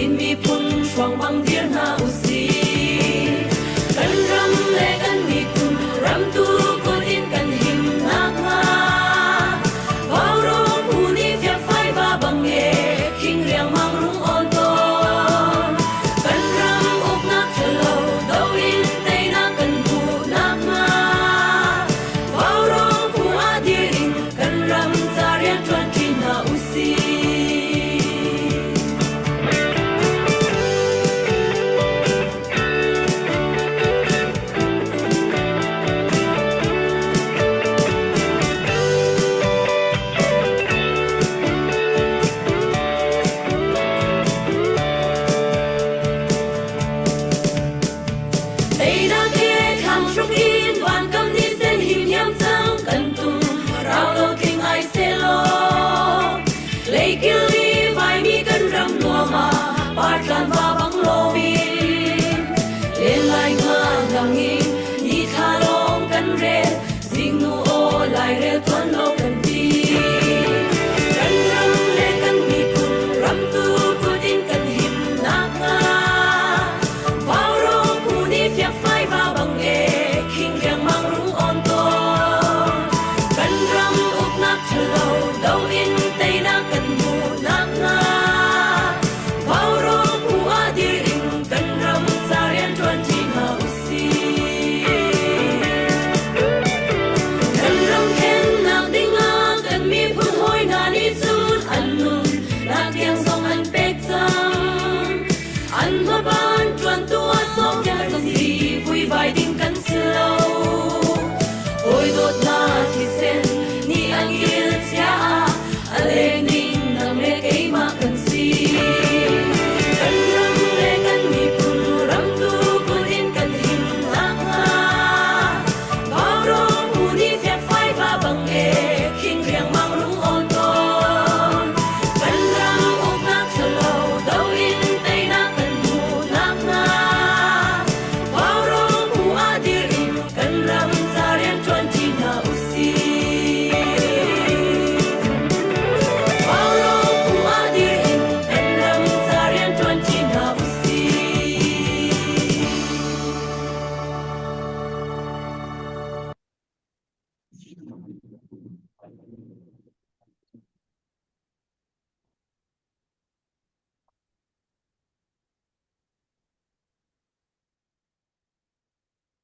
Chin miphun hruang bang dir hna usih. Kan ram le kan miphun ramtu kut in kan him nakhnga Vaurawng phu nih fiakfai va bang e khing riangmang rung awn tawn. Kan ram uknak ṭhalo do in teinak kan hmuh nakhnga Vaurawng phu ah dir in kan ram ca rian ṭuanṭi hna usih. Teinak he thlang hruk in vankam ni sen him hiam cang kan tum rau lo tling ai selaw Leikil i vaimi kan ram nuam ah partlan va bang loin len lai ngan langin ni thla lawng kan rel zingnu aw lairel tuan lo kan ti kan ram le kan miphun ramtu kut in kan him nakhnga Vaurawng phu nih fiakfai va bang e khing riangmang rung awn tawn kan ram uknak ṭhalo do in teinak kan hmuh nakhnga Vaurawng phu ah dir in kan ram ca rian ṭuan ṭi hna usih. Kan ram khennak dingah kan miphun hawi hna nih cun an nun nak tiang zong an pek cang. An hmaban ṭuantu ah sawmpiak kan si, vuivai ding kan si lo. Hawi dawtnak thisen nih an kil chia ah a leng ding nang le keimah kan si. Kan ram le kan miphun ramtu kut in kan him nakhnga Vaurawng phu nih fiakfai va bang e khing riangmang rung awn tawn. Kan ram uknak ṭhalo do in teinak kan hmuh nakhnga Vaurawng phu ah dir in kan ram ca rian ṭuanṭi hna usih. Vaurawng phu ah dir in kan ram ca rian ṭuanṭi hna usih.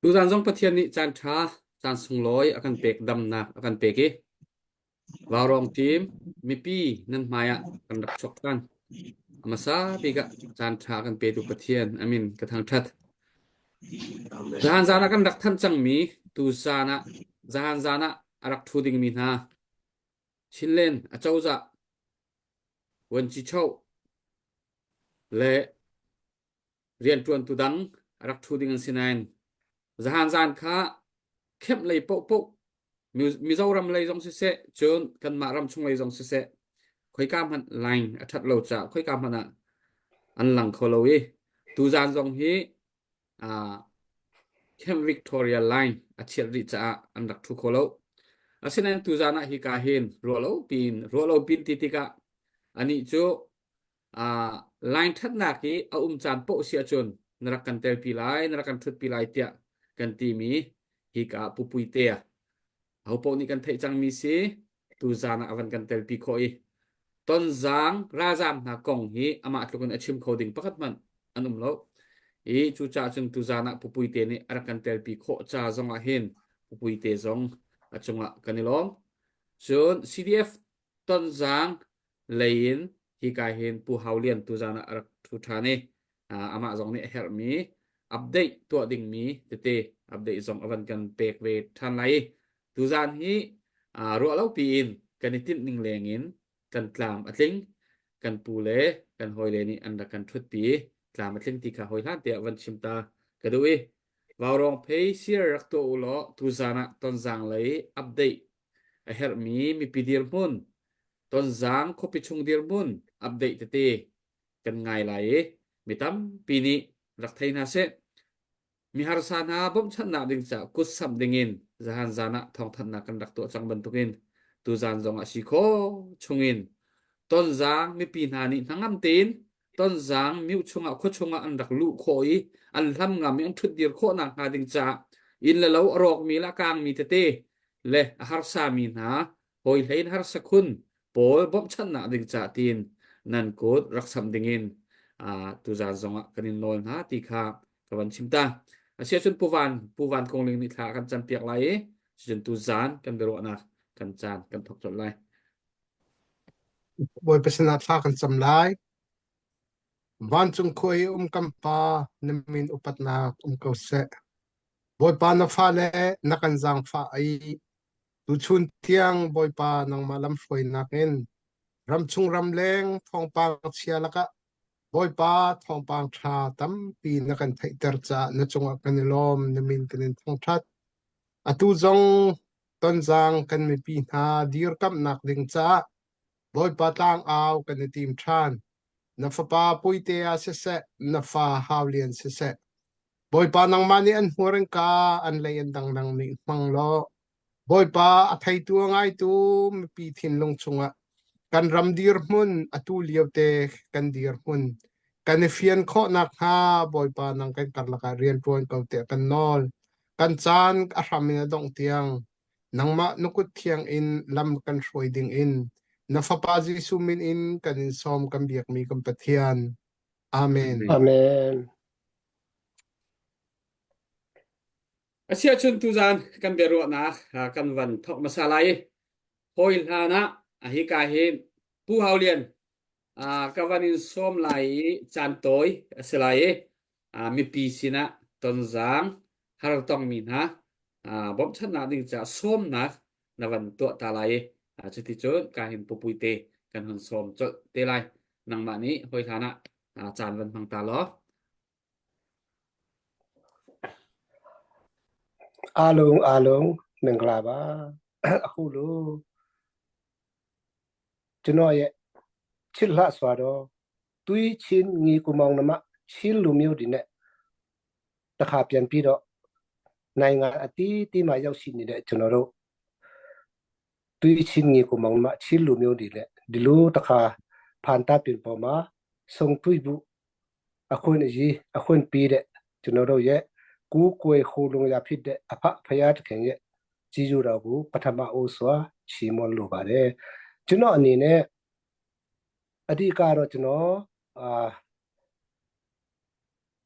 Tuzaan zong Pathian nih caan ṭha, caan sunglawi a kan pek damnak a kan pek i Vaurawng team mipi nan hmai ah kan rak chuak ṭhan. A hmasa bik ah caan ṭha a kan petu Pathian a min ka thangṭhat. Zahan zaan ah kan rak thanh cangmi tuzaan ah zahan zaan ah a rak ṭhu dingmi hna Chinland acozah Vuancichoh le rianṭuantu dang a rak ṭhu ding an si nain zahan zaan kha kemh lei paohpaoh Mizoram lei zong siseh cun kanmah ram chung lei zong siseh khoika hmanh line a ṭhat lo caah khoika hmanh ah an lang kho lo i tuzaan zong hi uh, Camp Victoria line a chiat rih caah an rak ṭhu kho lo. Asinain tuzaan ah hika hin ruahlo piin ruahlo pin ti tikah anih cu uh, line ṭhatnak i a um caan paoh si ahcun na rak kan telpi lai, na rak kan ṭhutpi lai tiah kan timi hika ah Pupuitea Ahopaoh nih kan theih cangmi si tuzaan ah a van kan telpi khawh i tonzaang ralzaam hna kong hi amah tluk in a chim kho ding pakhat hmanh an um lo. I cucaah cun tuzaan ah Pupuite nih a rak kan telpi khawh ca zong ah hin Pupuite zong a cungah kan i lawm. Cun CDF Tonzaang lei in hika hin Pu Hau Lian tuzaan ah a rak ṭhu ṭhan i amah zong nih a herhmi update tuah dingmi tete update zong a van kan pek ve ṭhan lai i tuzaan hi ruah lo piin kan i timh ning leng in kan tlam a tling kan pu le kan hawile nih an rak kan ṭhutpi i tlam a tling ti kha hawi hlan tiah van chim ta ka duh i Vaurawng phei sir rak tuah u law tuzaan ah Tonzaang lei update a herhmi mipi dirhmun Tonzaang khuapi chung dirhmun update tete kan ngai lai i mi tampi nih rak thei hna seh. Mi harsa hna bawmhchanhnak ding caah kut samh dingin zahan zan ah thawngthanhnak kan rak tuah cang bantukin tuzan zong ah si khawh chungin Tonzaang mipi hna nih hnangam tein Tonzang myu chungah khua chungah an rak luh khawh i an hlam ngam i an ṭhutdir khawh nakhnga ding caah inn le lo a rawkmi le a kaangmi tete le a harsami hna hawi hlei in harsa khun pawl bawmhchanhnak ding caah tiin nan kut rak samh dingin tuzaan zongah kan in nawl hna ti kha ka van chim ta. Asiahcun Pu Van, Pu Van Kong Ling nih thla a kan campiak lai i cucun tuzaan kan biaruahnak kan caan kan thawk colh lai. Bawipa sinah thla kan cam lai. Vancung khua i um kan Pa, na min upatnak um ko seh. Bawipa na fale na kan zaangfah i tuchun tiang Bawipa nangmah lamhruainak in ramchung ramleng thawngpang chia lakah Bawipa thawngpang ṭha tampi na kan theihter caah na cungah kan i lawm, na min kan in thangṭhat. Atu zong Tonzang kan mipi hna dirkamhnak ding caah Bawipa tlangau kan i tim ṭhan. Na fapa Puitea siseh, na fa Hau Lian siseh, Bawipa nangmah nih an hmur in ka an lei an dangdang nih hmang law Bawipa a theitu a ngaitu mipi thinlung chungah kan ram dirhmun atu lio te kan dirhmun kan i fian khawh nakhnga Bawipa nang kan karlak ah rian ṭuan ko tiah kan nawl. Kan caan a hram in a dongh tiang nangmah na kut thiang in lam kan hruai ding in na Fapa Jesuh min in kan in sawm kan biakmi kan Pathian. Amen. Amen. Asiahcun tuzaan kan biaruahnak kan van thawk hmasa lai i hawi hlan ah hika hin Pu Hau Lian ka van in sawm lai i caan tawi a si lai i mipi sinah tonzaang har tongmi hna bawmhchanhnak ding caah sawmnak na van tuah ta lai i cuticun ka hin pupui te kan hun sawm colh te lai. Nangmah nih hawi hlan ah caan van hmang ta law. Alung alung mingla ba ahulu ကျွန်တော်ရဲ့ချစ်လှစွာတော့သွေးချင်းညီကိုမောင်နှမချင်းလူမျိုးတွေနဲ့တခါပြန်ပြီးတော့နိုင်ငံအတီးတီးမှာရောက်ရှိနေတဲ့ကျွန်တော်တို့သွေးချင်းညီကိုမောင်နှမချင်းလူမျိုးတွေနဲ့ဒီလိုတခါဖန်တာပြင်ပေါ်မှာဆုံတွေ့ဖို့အခွင့်အရေးအခွင့်ပေးတဲ့ကျွန်တော်တို့ရဲ့ကိုးကွယ်ခိုလုံရာဖြစ်တဲ့အဖဖယားတခင်ရဲ့ ကြီးစုတော်ကိုပထမအိုးစွာချီးမွမ်းလိုပါတယ်ကျွန်တော်အနေနဲ့အဓိကတော့ကျွန်တော်အာ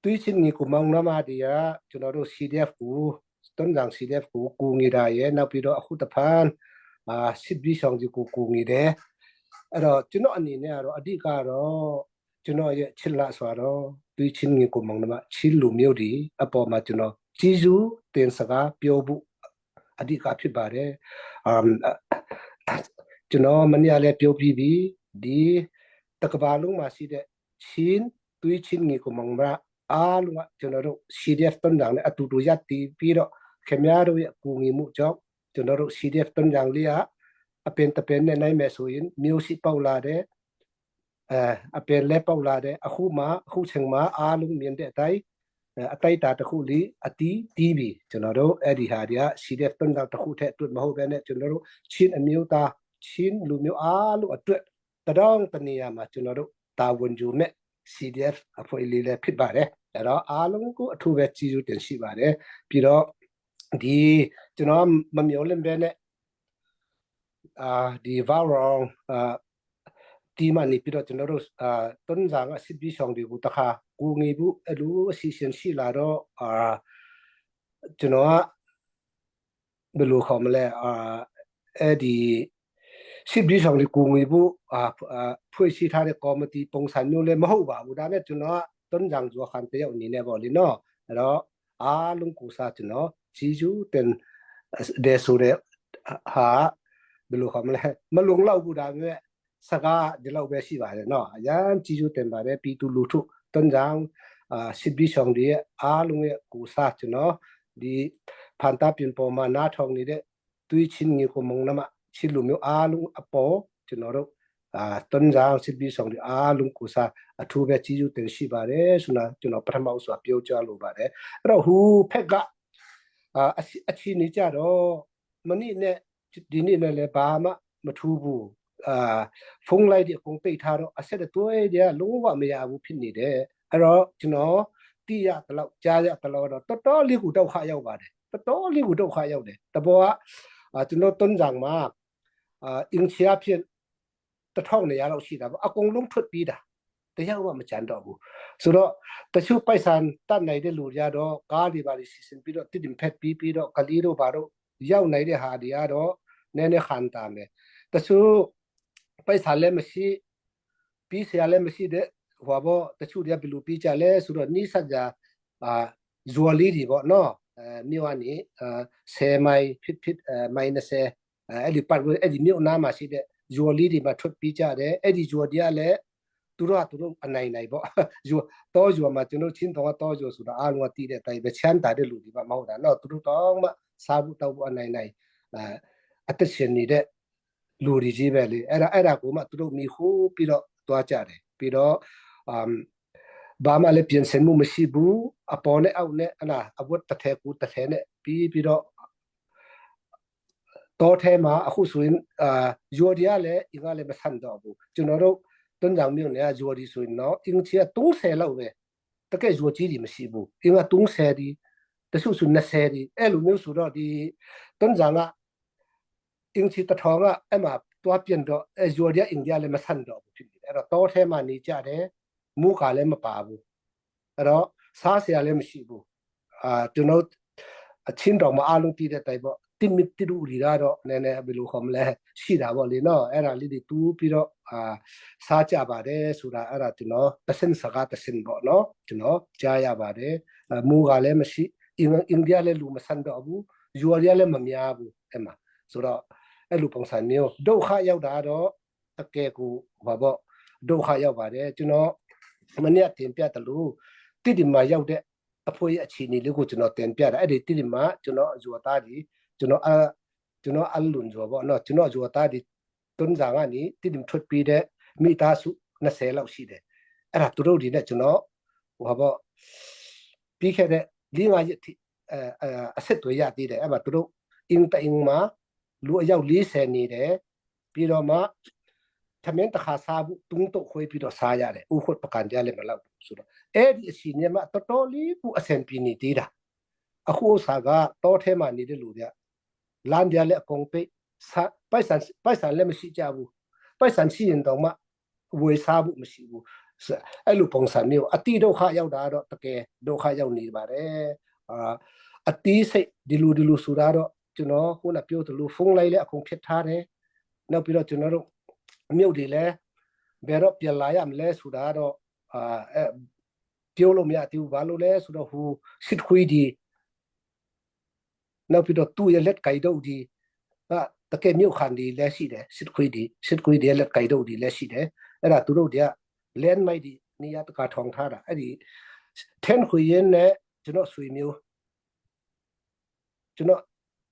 သွေးချင်းညီကိုမောင်နှမတွေကကျွန်တော်တို့ CDF ကိုတွန်းဆောင် CDF ကိုကူနေတာရဲ့နောက်ပြီးတော့အခုတဖန်အာစစ်ပြီးဆောင်ကြီးကိုကူနေတယ်အဲ့တော့ကျွန်တော်အနေနဲ့ကတော့အဓိကတော့ကျွန်တော်ရဲ့ချစ်လာဆိုတော့သွေးချင်းညီကိုမောင်နှမချင်းလူမျိုးတွေအပေါ်မှာကျွန်တော်ကျေးဇူးတင်စကားပြောဖို့ အဓိကဖြစ်ပါတယ်အမ်ကျွန်တော်မနေ့ကလည်းပြောပြီးပြီဒီတကဘာလုံးမှာရှိတဲ့ချင်းသွေးချင်းငီကိုမောင်မအားလုံးကကျွန်တော်တို့ CDF တွန်းတောင်နဲ့အတူတူရပ်တည်ပြီးတော့ခင်ဗျားတို့ရဲ့အကူအညီမှုကြောင့်ကျွန်တော်တို့ CDF တွန်းတောင်လေးကအပင်တပင်နဲ့နိုင်မယ်ဆိုရင်မျိုးရှိပေါက်လာတဲ့ အဲအပင်လဲပေါက်လာတဲ့အခုမှအခုချိန်မှာအားလုံးမြင်တဲ့အတိုင်းအတိုက်တာတစ်ခုလေးအတီးတီးပြီကျွန်တော်တို့အဲ့ဒီဟာတွေက CDF တွန်းတောင်တစ်ခုထက်အတွက်မဟုတ်ဘဲနဲ့ကျွန်တော်တို့ချင်းအမျိုးသားချင်းလူမျိုးအားလုံးအတွက်တရောင်းတနေရာမှာကျွန်တော်တို့တာဝန်ယူမဲ့ CDF အဖွဲ့လေးလည်းဖြစ်ပါတယ်အဲ့တော့အားလုံးကိုအထူးပဲကျေးဇူးတင်ရှိပါတယ်ပြီးတော့ဒီကျွန်တော်မမျောလင့်ပဲနဲ့အာဒီ viral အာ တီမနေပြီးတော့ကျွန်တော်တို့အာတွန်းစာကစစ်ပြီးဆောင်တွေကိုတခါကိုငေဘူးအလူအစီအစဉ်ရှိလာတော့အာကျွန်တော်ကဘယ်လိုခေါ်မလဲအာအဲ့ဒီစစ်ပြီးဆောင်တွေကိုငေဘူးအာဖွဲ့စည်းထားတဲ့ကော်မတီပုံစံမျိုးလည်းမဟုတ်ပါဘူးဒါပေမဲ့ကျွန်တော်ကတွန်းဆောင်ဇောခန်တယောက်အနေနဲ့ပေါ့လေနော်အဲ့တော့အားလုံးကိုစားကျွန်တော်ဂျီဂျူတင်တဲ့ဆိုတဲ့ဟာဘယ်လိုခေါ်မလဲမလုံလောက်ဘူးဒါပေမဲ့ စကားဒီလောက်ပဲရှိပါတယ်နော်အရန်ကြည်ကျူးတင်ပါတယ်ပြည်သူလူထုတန်ကြံအာစစ်ပြီးဆောင်တွေအားလုံးရဲ့ကိုစားကျွန်တော်ဒီဖန်တာပြင်ပေါ်မှာနားထောင်နေတဲ့သွေးချင်းငီကိုမုံနမချစ်လူမျိုးအားလုံးအပေါ်ကျွန်တော်တို့အာတန်ကြံစစ်ပြီးဆောင်တွေအားလုံးကိုစားအထူးပဲကြည်ကျူးတင်ရှိပါတယ်ဆိုတာကျွန်တော်ပထမဦးစွာပြောကြားလိုပါတယ်အဲ့တော့ဟူဖက်ကအာအချီနေကြတော့မနေ့နဲ့ဒီနေ့နဲ့လည်းဘာမှမထူးဘူး အာဖုန်းလိုက်ဒီအကုန်ပိတ်ထားတော့အဆက်အသွယ်တွေကလုံးဝမရဘူးဖြစ်နေတယ်အဲ့တော့ကျွန်တော်သိရတလောက်ကြားရတလောက်တော့တော်တော်လေးကိုဒုက္ခရောက်ပါတယ်တော်တော်လေးကိုဒုက္ခရောက်တယ်တဘောကအာကျွန်တော်တွန်းဆောင်မှာအာအင်ချာဖြစ်1200လောက်ရှိတာပေါ့အကုန်လုံးထွက်ပြီးတာတရားမှမကြံတော့ဘူးဆိုတော့တချို့ပိုက်ဆံတတ်နိုင်တဲ့လူတွေကတော့ကားတွေပါစီစဉ်ပြီးတော့တိတင်ဖက်ပြီးပြီးတော့ကလေးတို့ဘာတို့ရောက်နိုင်တဲ့ဟာတွေကတော့နည်းနည်းခန်တာမယ်တချို့ပိုက်ဆံလည်းမရှိပြီးစရာလည်းမရှိတဲ့ဟိုဘောတချို့တွေကဘယ်လိုပြီးကြလဲဆိုတော့နိစကြအာဇွာလေးတွေပေါ့နော်အဲမြို့ကနေအာ10မိုင်ဖြစ်ဖြစ်အဲမိုင်20အဲ့ဒီပတ်အဲ့ဒီမြို့နားမှာရှိတဲ့ဇွာလေးတွေမှာထွက်ပြီးကြတယ်အဲ့ဒီဇွာတွေကလည်းသူတို့ကသူတို့အနိုင်နိုင်ပေါ့ဇွာတောဇွာမှာကျွန်တော်ချင်းတော်တောဇွာဆိုတာအားလုံးကတည်တဲ့အတိုင်းပဲချမ်းသာတဲ့လူတွေမှမဟုတ်တာနော်သူတို့တော့မှစားဖို့တောက်ဖို့အနိုင်နိုင်အဲအသက်ရှင်နေတဲ့လူတွေကြီးပဲလေအဲ့ဒါအဲ့ဒါကိုမှသူတို့မိခိုးပြီးတော့သွားကြတယ်ပြီးတော့အမ်ဘာမှလည်းပြင်ဆင်မှုမရှိဘူးအပေါ်နဲ့အောက်နဲ့ဟလာအဝတ်တစ်ထည်ကူတစ်ထည်နဲ့ပြီးပြီးတော့တောထဲမှာအခုဆိုရင်အာယိုဒီကလည်းအင်ကလည်းမဆန်တော့ဘူးကျွန်တော်တို့တွန်းကြောင်မြို့နယ်ကယိုဒီဆိုရင်တော့အင်ချီက30လောက်ပဲတကယ်ယိုကြီးတွေမရှိဘူးအင်က30ဒီတချို့ဆို20ဒီအဲ့လိုမျိုးဆိုတော့ဒီတွန်းကြောင်ကအင်ချီတထောင်ကအဲ့မှာတွားပြင်တော့အဲယိုဒီကအင်ဒီယာလည်းမဆန်တော့ဘူးဖြစ်နေတယ်အဲ့တော့တောထဲမှာနေကြတယ်မူကလည်းမပါဘူးအဲ့တော့စားစရာလည်းမရှိဘူးအာကျွန်တော်အချင်းတော်မအားလုံးတည်တဲ့အတိုင်းပေါ့တိမတိတူလီကတော့နည်းနည်းဘယ်လိုခေါ်မလဲရှိတာပေါ့လေနော်အဲ့ဒါလေးတွေတူးပြီးတော့အာစားကြပါတယ်ဆိုတာအဲ့ဒါကျွန်တော်တဆင်စကားတဆင်ပေါ့နော်ကျွန်တော်ကြားရပါတယ်မူကလည်းမရှိအင်အိန္ဒိယလည်းလူမဆန်တော့ဘူးယူရီးယားလည်းမများဘူးအဲ့မှာဆိုတော့အဲ့လိုပုံစံမျိုးဒုက္ခရောက်တာတော့တကယ်ကိုဘာပေါ့ဒုက္ခရောက်ပါတယ်ကျွန်တော်မနေ့ကတင်ပြတယ်လို့တိတိမာရောက်တဲ့အဖိုးရဲ့အခြေအနေလေးကိုကျွန်တော်တင်ပြတာအဲ့ဒီတိတိမာကျွန်တော်ဇွာသားကြီးကျွန်တော်အကျွန်တော်အလွန်ဇွာပေါ့နော်ကျွန်တော်ဇွာသားဒီတွန်းစာကနေတိတိထွက်ပြီးတဲ့မိသားစု20လောက်ရှိတယ်အဲ့ဒါသူတို့ဒီနဲ့ကျွန်တော်ဟိုဟာပေါ့ပြီးခဲ့တဲ့၄၅ရက်ထိအဲအဆက်တွေရသေးတယ်အဲ့မှာသူတို့အင်းတအင်းမှာလူအယောက်40နေတယ်ပြီးတော့မှထမင်းတစ်ခါစားဖို့တုံးတော့ခွေးပြီးတော့စားရတယ်ဥခွတ်ပကန်ကြလည်းမလောက်ဘူးဆိုတော့အဲ့ဒီအစီအမှာတော်တော်လေးကိုအဆင်ပြေနေသေးတာအခုဥစ္စာကတောထဲမှာနေတဲ့လူတွေကလမ်းပြလည်းအကုန်ပိတ်ပိုက်ဆံပိုက်ဆံလည်းမရှိကြဘူးပိုက်ဆံရှိရင်တော့မှဝယ်စားဖို့မရှိဘူးအဲ့လိုပုံစံမျိုးအတိဒုက္ခရောက်တာတော့တကယ်ဒုက္ခရောက်နေပါတယ်အာအတိစိတ်ဒီလိုဒီလိုဆိုတာတော့ကျွန်တော်ခုနပြောသလိုဖုန်းလိုက်လည်းအကုန်ဖြစ်ထားတယ်နောက်ပြီးတော့ကျွန်တော်တို့မြုပ်တွေလည်းဘယ်တော့ပြန်လာရမလဲဆိုတာတော့အာအဲပြောလို့မရသေးဘူးဘာလို့လဲဆိုတော့ဟိုစစ်ခွေးဒီနောက်ပြီးတော့သူ့ရဲ့လက်ကြိုက်တော့ဒီကတကယ်မြုပ်ခံဒီလက်ရှိတယ်စစ်ခွေးဒီစစ်ခွေးဒီလက်ကြိုက်တော့ဒီလက်ရှိတယ်အဲ့ဒါသူတို့တွေက land မိုက်ဒီနေရာတကာထောင်ထားတာအဲ့ဒီထန်ခွေရင်နဲ့ကျွန်တော်ဆွေမျိုးကျွန်တော်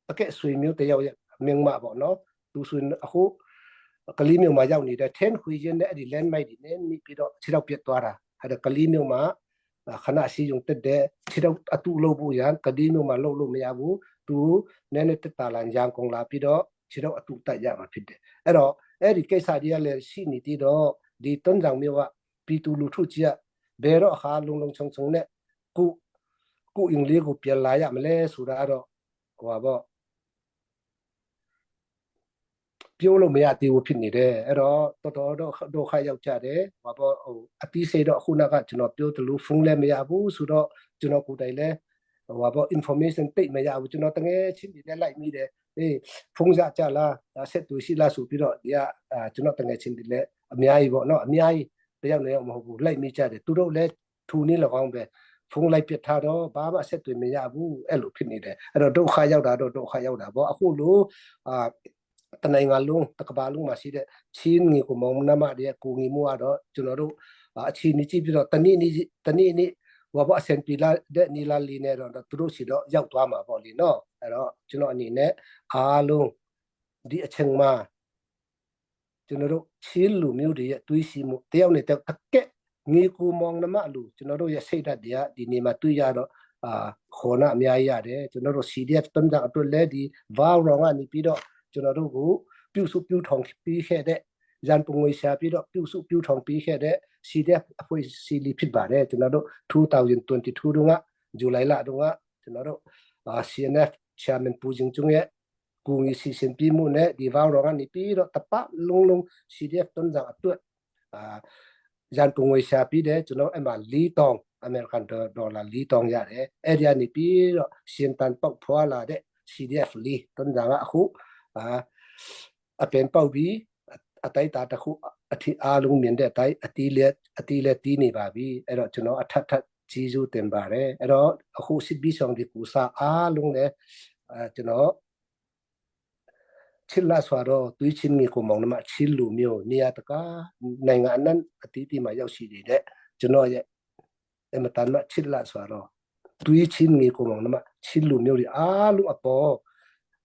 တကယ်ဆွေမျိုးတယောက်ရဲ့မင်းမပေါ့နော်သူဆွေအခုကလေးမျိုးမှာရောက်နေတဲ့ထန်ခွေရင်နဲ့အဲ့ဒီ land မိုက်ဒီနဲ့မိပြီးတော့ခြေတော့ပြတ်သွားတာအဲ့ဒါကလေးမျိုးမှာခဏရှိုံတက်တဲ့ခြေတော့အတူလို့ဖို့ရန်ကလေးမျိုးမှာလှုပ်လို့မရဘူးသူနည်းနည်းတက်တာလန်ရန်ကုန်လာပြီးတော့ခြေတော့အတူတက်ရမှာဖြစ်တယ်အဲ့တော့အဲ့ဒီကိစ္စတွေကလည်းရှိနေသေးတော့ဒီတွန်းဆောင်မျိုးကပြည်သူလူထုကြီးကဘယ်တော့အခါလုံလုံချုံချုံနဲ့ကိုကိုအင်္ဂလိပ်ကိုပြန်လာရမလဲဆိုတာတော့ဟိုပါပေါ့ပြောလို့မရသေးဘူးဖြစ်နေတယ်အဲ့တော့တော်တော်တော့ဒုက္ခရောက်ကြတယ်ဘာပေါ့ဟိုအတီးစေတော့ခုနကကျွန်တော်ပြောသလိုဖုန်းလည်းမရဘူးဆိုတော့ကျွန်တော်ကိုယ်တိုင်လည်းဟိုပါပေါ့ information တိတ်မရဘူးကျွန်တော်တကယ်ချင်းတွေလည်းလိုက်မိတယ်အေးဖုန်းကြကြလားဆက်သူရှိလားဆိုပြီးတော့ဒီကကျွန်တော်တကယ်ချင်းတွေလည်းအများကြီးပေါ့နော်အများကြီးတယောက်နဲ့မဟုတ်ဘူးလိုက်မိကြတယ်သူတို့လည်းထူနေ၎င်းပဲဖုန်းလိုက်ပစ်ထားတော့ဘာမှဆက်သွယ်မရဘူးအဲ့လိုဖြစ်နေတယ်အဲ့တော့ဒုက္ခရောက်တာတော့ဒုက္ခရောက်တာပေါ့အခုလိုအာတနိုင်ငံလုံးတကမ္ဘာလုံးမှာရှိတဲ့ချင်းငီကိုမောင်နမတဲ့ကိုငီမှုကတော့ကျွန်တော်တို့အခြေအနေကြည့်ပြီးတော့တနေ့နေ့တနေ့နေ့ဟောပေါ့အစင်ပီလာတဲ့နီလာလီနဲ့တော့သူတို့စီတော့ရောက်သွားမှာပေါ့လीနော်အဲ့တော့ကျွန်တော်အနေနဲ့အားလုံးဒီအချိန်မှာကျွန်တော်တို့ချင်းလူမျိုးတွေရဲ့တွေးရှိမှုတယောက်နဲ့တယောက်အကက်ငေကူမောင်နမလူကျွန်တော်တို့ရဲ့စိတ်ဓာတ်တွေကဒီနေမှာတွေ့ရတော့အာခေါ်နာအများကြီးရတယ်ကျွန်တော်တို့ CDF တမ်တာအတွက်လည်းဒီ VAR ရောင်ကနေပြီးတော့ကျွန်တော်တို့ကိုပြုစုပြုထောင်ပြီးခဲ့တဲ့ ရန်ပုံငွေရှာပြီးတော့ပြုစုပြုထောင်ပေးခဲ့တဲ့ CDF အဖွဲ့အစည်းလေးဖြစ်ပါတယ်ကျွန်တော်တို့2022တုန်းကဇူလိုင်လတုန်းကကျွန်တော်တို့ CNF Chairman ပူဂျင်ကျုံရဲ့ကူညီစီစဉ်ပြီးမှုနဲ့ဒီဗောက်တော်ကနေပြီးတော့တပတ်လုံးလုံး CDF တွန်းဆောင်အတွက်အာရန်ပုံငွေရှာပြီးတယ်ကျွန်တော်အဲ့မှာ၄တောင်အမေရိကန်ဒေါ်လာ၄တောင်ရတယ်အဲ့ဒီကနေပြီးတော့ရှင်တန်ပေါက်ဖွာလာတဲ့ CDF လေးတွန်းဆောင်ကအခုအာအပင်ပေါက်ပြီးအတိုက်တာတစ်ခုအထီအားလုံးမြင်တဲ့အတိုင်းအတီးလက်အတီးလက်တီးနေပါပြီအဲ့တော့ကျွန်တော်အထက်ထက်ကျေးဇူးတင်ပါတယ်အဲ့တော့အခုစစ်ပြီးဆောင်ဒီကူစာအားလုံးလည်းအဲကျွန်တော်ချစ်လာဆိုတော့သွေးချင်းမိကိုမောင်နှမချင်းလူမျိုးနေရာတကာနိုင်ငံအနှံ့အတီးတီးမှာရောက်ရှိနေတဲ့ကျွန်တော်ရဲ့အမတန်မချစ်လာဆိုတော့သွေးချင်းမိကိုမောင်နှမချင်းလူမျိုးတွေအားလုံးအပေါ်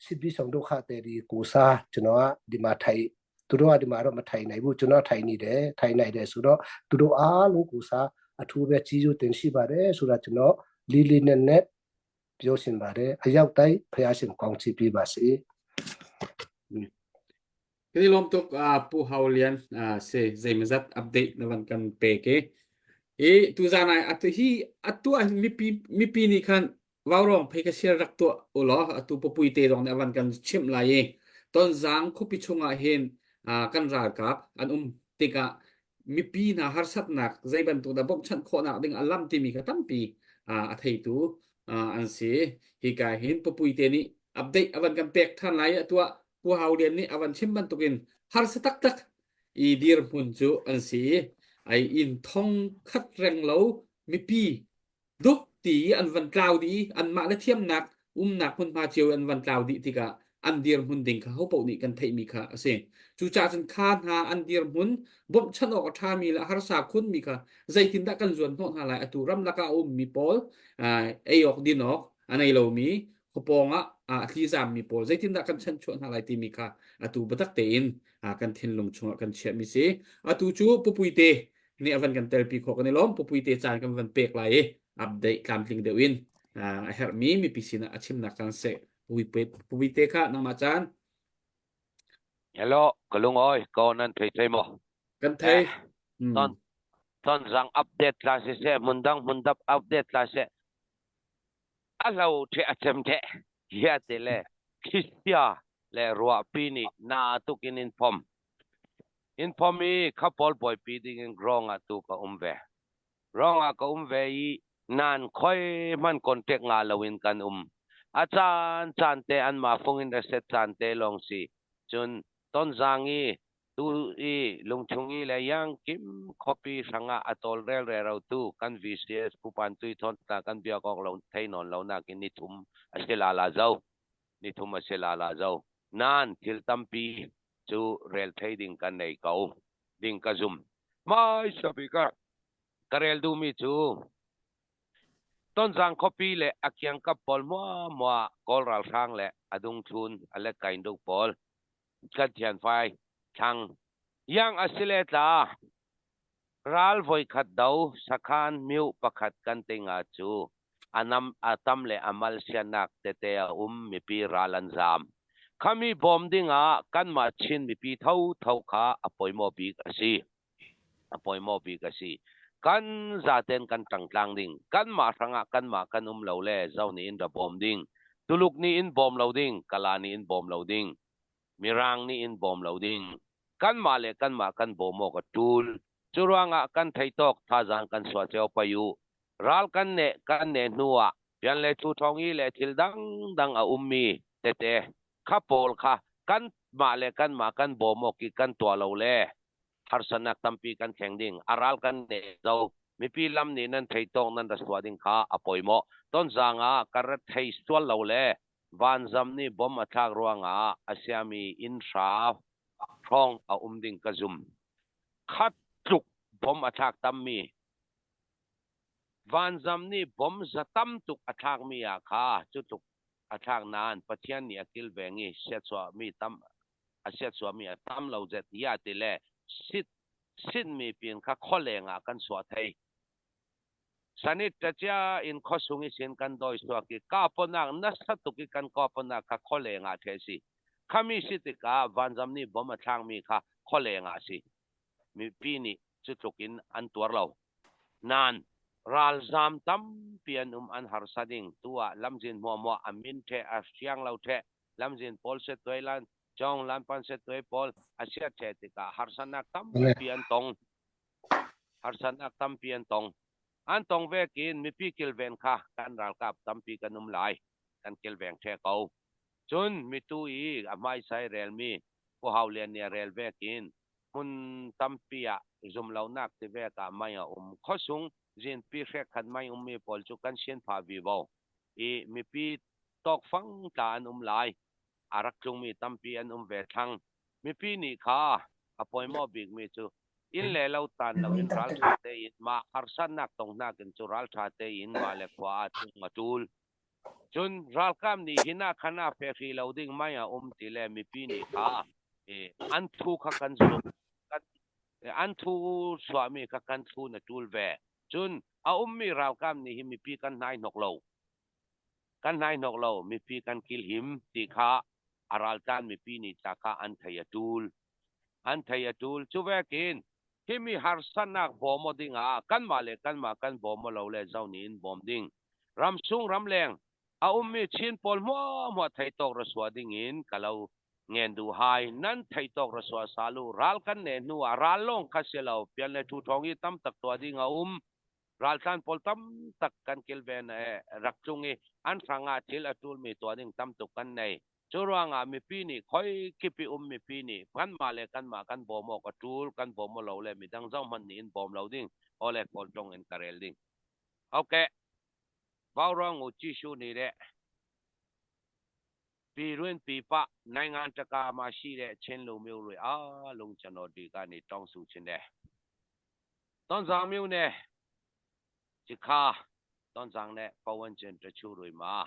စစ်ပြီးဆောင်ဒုက္ခတဲ့ဒီကိုစားကျွန်တော်ကဒီမှာထိုင်သူတို့ကဒီမှာတော့မထိုင်နိုင်ဘူးကျွန်တော်ထိုင်နေတယ်ထိုင်နိုင်တယ်ဆိုတော့သူတို့အားလုံးကိုစားအထူးပဲကြီးစိုးတင်ရှိပါတယ်ဆိုတာကျွန်တော်လီလီနဲ့နဲ့ပြောရှင်ပါတယ်အရောက်တိုင်းဖះရှင်ကောင်းချီးပေးပါစေ Kan i lawm tuk Pu Hau Lian si zeimazat update na van kan pek i i tuzan ai atu hi atu ah mipi mipi nih khan vaurawng phei ka share rak tuah u law atu papui te zong nih a van kan chimh lai i Tonzang khuapi chungah hin kan ralkap an um tikah mipi hna harsatnak zei bantuk dah bawmhchanh khawhnak ding a lam timi kha tampi a theitu an si. Hika hin papui te nih update a van kan pek than lai i atu ah Pu Hau Lian nih a van chim bantukin harsa taktak i dirhmun cu an si i ai inn thong khat reng lo mipi duk ti i an van tlau dih i anmah le thiamnak umnak hmunhma cio an van tlau dih tikah an dirhmun ding kha hopaoh nih kan theihmi kha a si. Cucaah cun kha hna an dirhmun bawmhchanh awk a ṭhami le harsa khunmi kha zeitindah kan zuan hnawh hna lai atu ramlak ah a ummi pawl ei awk din awk a nei lomi khuapawng ah a tlizammi pawl zeitindah kan chanchuah hna lai timi kha atu biatak tein kan thinlung chungah kan chiahmi si. Atu cu pupuite nih a van kan telpi khawh kan i lawm pupuite caan kan van pek lai i update tlamtling deuh in a herhmi mipi sinah a chimnak caan seh pupuite kha nangmah caan Hello, ka lungawi ko nan thei thei maw? Kan thei. Eh, ton ton zang update la si se mun dang mun dap update la se a hlo the a chem the ya te le khisia le ruah pi nih na tukin in phom in phom i khapol boy pi ding in grong ah tu ka um ve rong ah ka um ve i nan khoi hman contact nga lo in kan um a caan caan te an ma fung in reset caan te long si cun tonzang i tu i lungchung i le yang kim khuapi hrangah a tawlrel rero tu kan VCS Pupan Tui Thon ta kan biak awk lo thei nawn lo nakin ni thum a si la la zo ni thum a si la la zo nan thil tampi cu rel thei ding kan nei ko ding ka zum mai sabi ka ka rel duhmi cu Tonzang khuapi le a kiangkap pawl muahmuah Kawl ralhrang le a dungthlun a let kainduk pawl kan thianfai thlang yang a si le tla ral voikhat do sakhan miu pakhat kan tinga cu anam a tam le amal sianak tete a um mipi ral an zam khami bawm dingah kanmah Chin mipi tho tho kha a poimaw bik a si a poimaw bik a si kan zaten kan tangtlang ding kanmah hrangah kanmah kan um lo le zo nih in ra bawm ding Tuluk nih in bawm lo ding Kala nih in bawm lo ding Mirang nih in bawm lo ding kanmah le kanmah kan bawm awk a tul cu ruangah kan thei tawk thazaang kan suah cio pai u ral kan ne kan ne hnu ah pian le thu thong i le thil dangdang a ummi tete kha pawl kha kan mah le kanmah kan bawm awk i kan tuah lo le harsatnak tampi kan thleng ding a ral kan ne zo mipi lam nih nan thei tawk nan ra suah ding kha a poimawh tonzang ah ka rat thei sual lo le vanzam nih bom a thlak ruangah a siami inn hra hrawng a um ding ka zum khat tluk bom a thlak tammi vanzam nih bom za tam tuk a thlakmi ah kha cu tluk a thlak nain Pathian nih a kilveng i siachuahmi tam a siachuahmi a tam lo zet ya ti le sit sitmi pin kha khualeng ah kan suah thei. Sanit ṭacia in khuasung i sin kan dawi suak i kaponak nasa tuk i kan kaponak kha khualeng ah ṭhe si. Khami si tikah vanzam nih bom a thlangmi kha. Khualeng ah a si. Mipi nih cu tluk in an tuar lo. Nain ralzaam tampi an um, an harsa ding. Tu ah lamzin hmuahhmuah a min ṭheh, a siang lo ṭheh, lamzin pawl settuai lan, cawng lanpan settuai pawl a siat ṭheh tikah harsatnak tampi an tong. Harsatnak tampi an tong. An tong ve kin mipi kilven kha kan ralkap tampi kan um lai. Kan kilveng ṭheh ko. Cun mitu i a hmaisai relmi Pu Hau Lian nih a rel vek in hmun tampi ah zumlonak tivek ah mei a um. Khuasung zinpi hrekkhat mei ummi pawl cu kan sian phah vivo i mipi tawkfang tla an um lai. A rak tlungmi tampi an um ve thlang. Mipi nih kha a pawimawh bikmi cu inn le lo tan lo in ralṭha tein mah harsatnak tongnak in cu ralṭha tein mah le khua ah tlung a ṭul. Cun ralkap nih hin ah khan ah fehri lo ding mei a um ti le mipi nih kha an thu kha kan zumh. An thu chuahmi kha kan thu na ṭul ve. Cun a ummi ralkap nih hi mipi kan hnai hnok lo. Kan hnai hnok lo, mipi kan kilhim ti kha a raltlan mipi nih ca kha an thei a ṭul. An thei a ṭul. Cu vekin himi harsatnak bawm ding ah kanmah le kanmah kan bawm lo le zo nih in bawm ding. Ramsung ramleng a ummi Chin pawl hmuahhmuah thei tawk ra sua ding in ka lo ngen duh hai. Nan thei tawk ra sua salu ral kan ne hnu ah ral lawng kha si lo pian le thu thawng i tam tak tuah ding a um. Raltlan pawl tam tak kan kilven rak tlung i an hrang ah thil a ṭulmi tuah ding tam tuk kan nei. Cu ruangah mipi nih khoi kip i um mipi nih kanmah le kanmah kan bawm awk a ṭul, kan bawm lo le midang zohhmanh nih in bawm lo ding, awle kawlṭong in ka rel ding. Okay. Vauruang u Jishu nih le pi ruin pi pa nai ngan taka ma shi le chen lu miu rui a lung chano di ka ni tong su chin le. Ton zang miu ne chikha ton zang ne pawan chen ta chu rui ma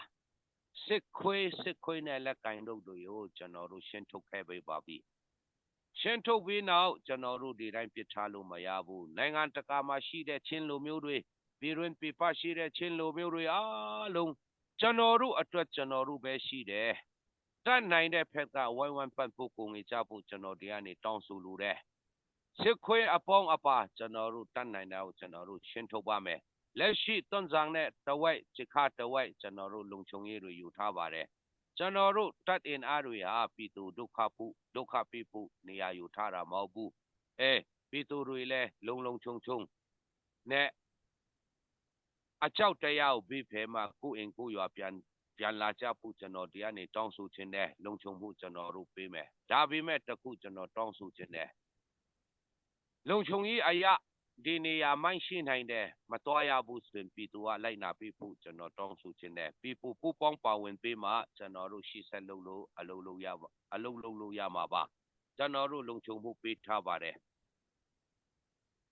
စစ်ခွေးစစ်ခွေးနဲ့လက်ကင်တို့တွေကိုကျွန်တော်တို့ရှင်းထုတ်ခဲ့ပေးပါပြီ။ရှင်းထုတ်ပြီးနောက်ကျွန်တော်တို့ဒီတိုင်းပစ်ထားလို့မရဘူး။နိုင်ငံတကာမှာရှိတဲ့ချင်းလူမျိုးတွေပြည်တွင်းပြည်ပရှိတဲ့ချင်းလူမျိုးတွေအားလုံးကျွန်တော်တို့အတွက်ကျွန်တော်တို့ပဲရှိတယ်။တတ်နိုင်တဲ့ဖက်ကဝိုင်းဝန်းပတ်ဖို့ကိုငေကြဖို့ကျွန်တော်ဒီကနေတောင်းဆိုလိုတယ်။စစ်ခွေးအပေါင်းအပါကျွန်တော်တို့တတ်နိုင်တာကိုကျွန်တော်တို့ရှင်းထုတ်ပါမယ်။လက်ရှိသွန်ဆောင်တဲ့တဝိုက်จิခတဝိုက်ကျွန်တော်တို့လုံခြုံရေးတွေယူထားပါတယ်။ကျွန်တော်တို့တတ်အင်အားတွေဟာပြည်သူဒုက္ခပုဒုက္ခပိပုနေရာယူထားတာမဟုတ်ဘူး။အဲပြည်သူတွေလည်းလုံလုံခြုံခြုံနဲ့အကြောက်တရားကိုပြီးဖဲမှာကိုယ့်အိမ်ကိုယ့်ရွာပြန်ပြန်လာကြဖို့ကျွန်တော်ဒီကနေတောင်းဆိုခြင်းနဲ့လုံခြုံမှုကျွန်တော်တို့ပေးမယ်။ဒါပေမဲ့တခုကျွန်တော်တောင်းဆိုခြင်းနဲ့လုံခြုံရေးအရာဒီနေရာမိုင်းရှိနိုင်တယ်မတော်ရဘူးဆိုရင်ပြည်သူကလိုက်နာပေးဖို့ကျွန်တော်တောင်းဆိုခြင်းနဲ့ပြည်ပူပူပေါင်းပါဝင်ပေးမှကျွန်တော်တို့ရှိဆက်လုပ်လို့အလုပ်လုပ်ရအလုပ်လုပ်လို့ရမှာပါကျွန်တော်တို့လုံခြုံမှုပေးထားပါတယ်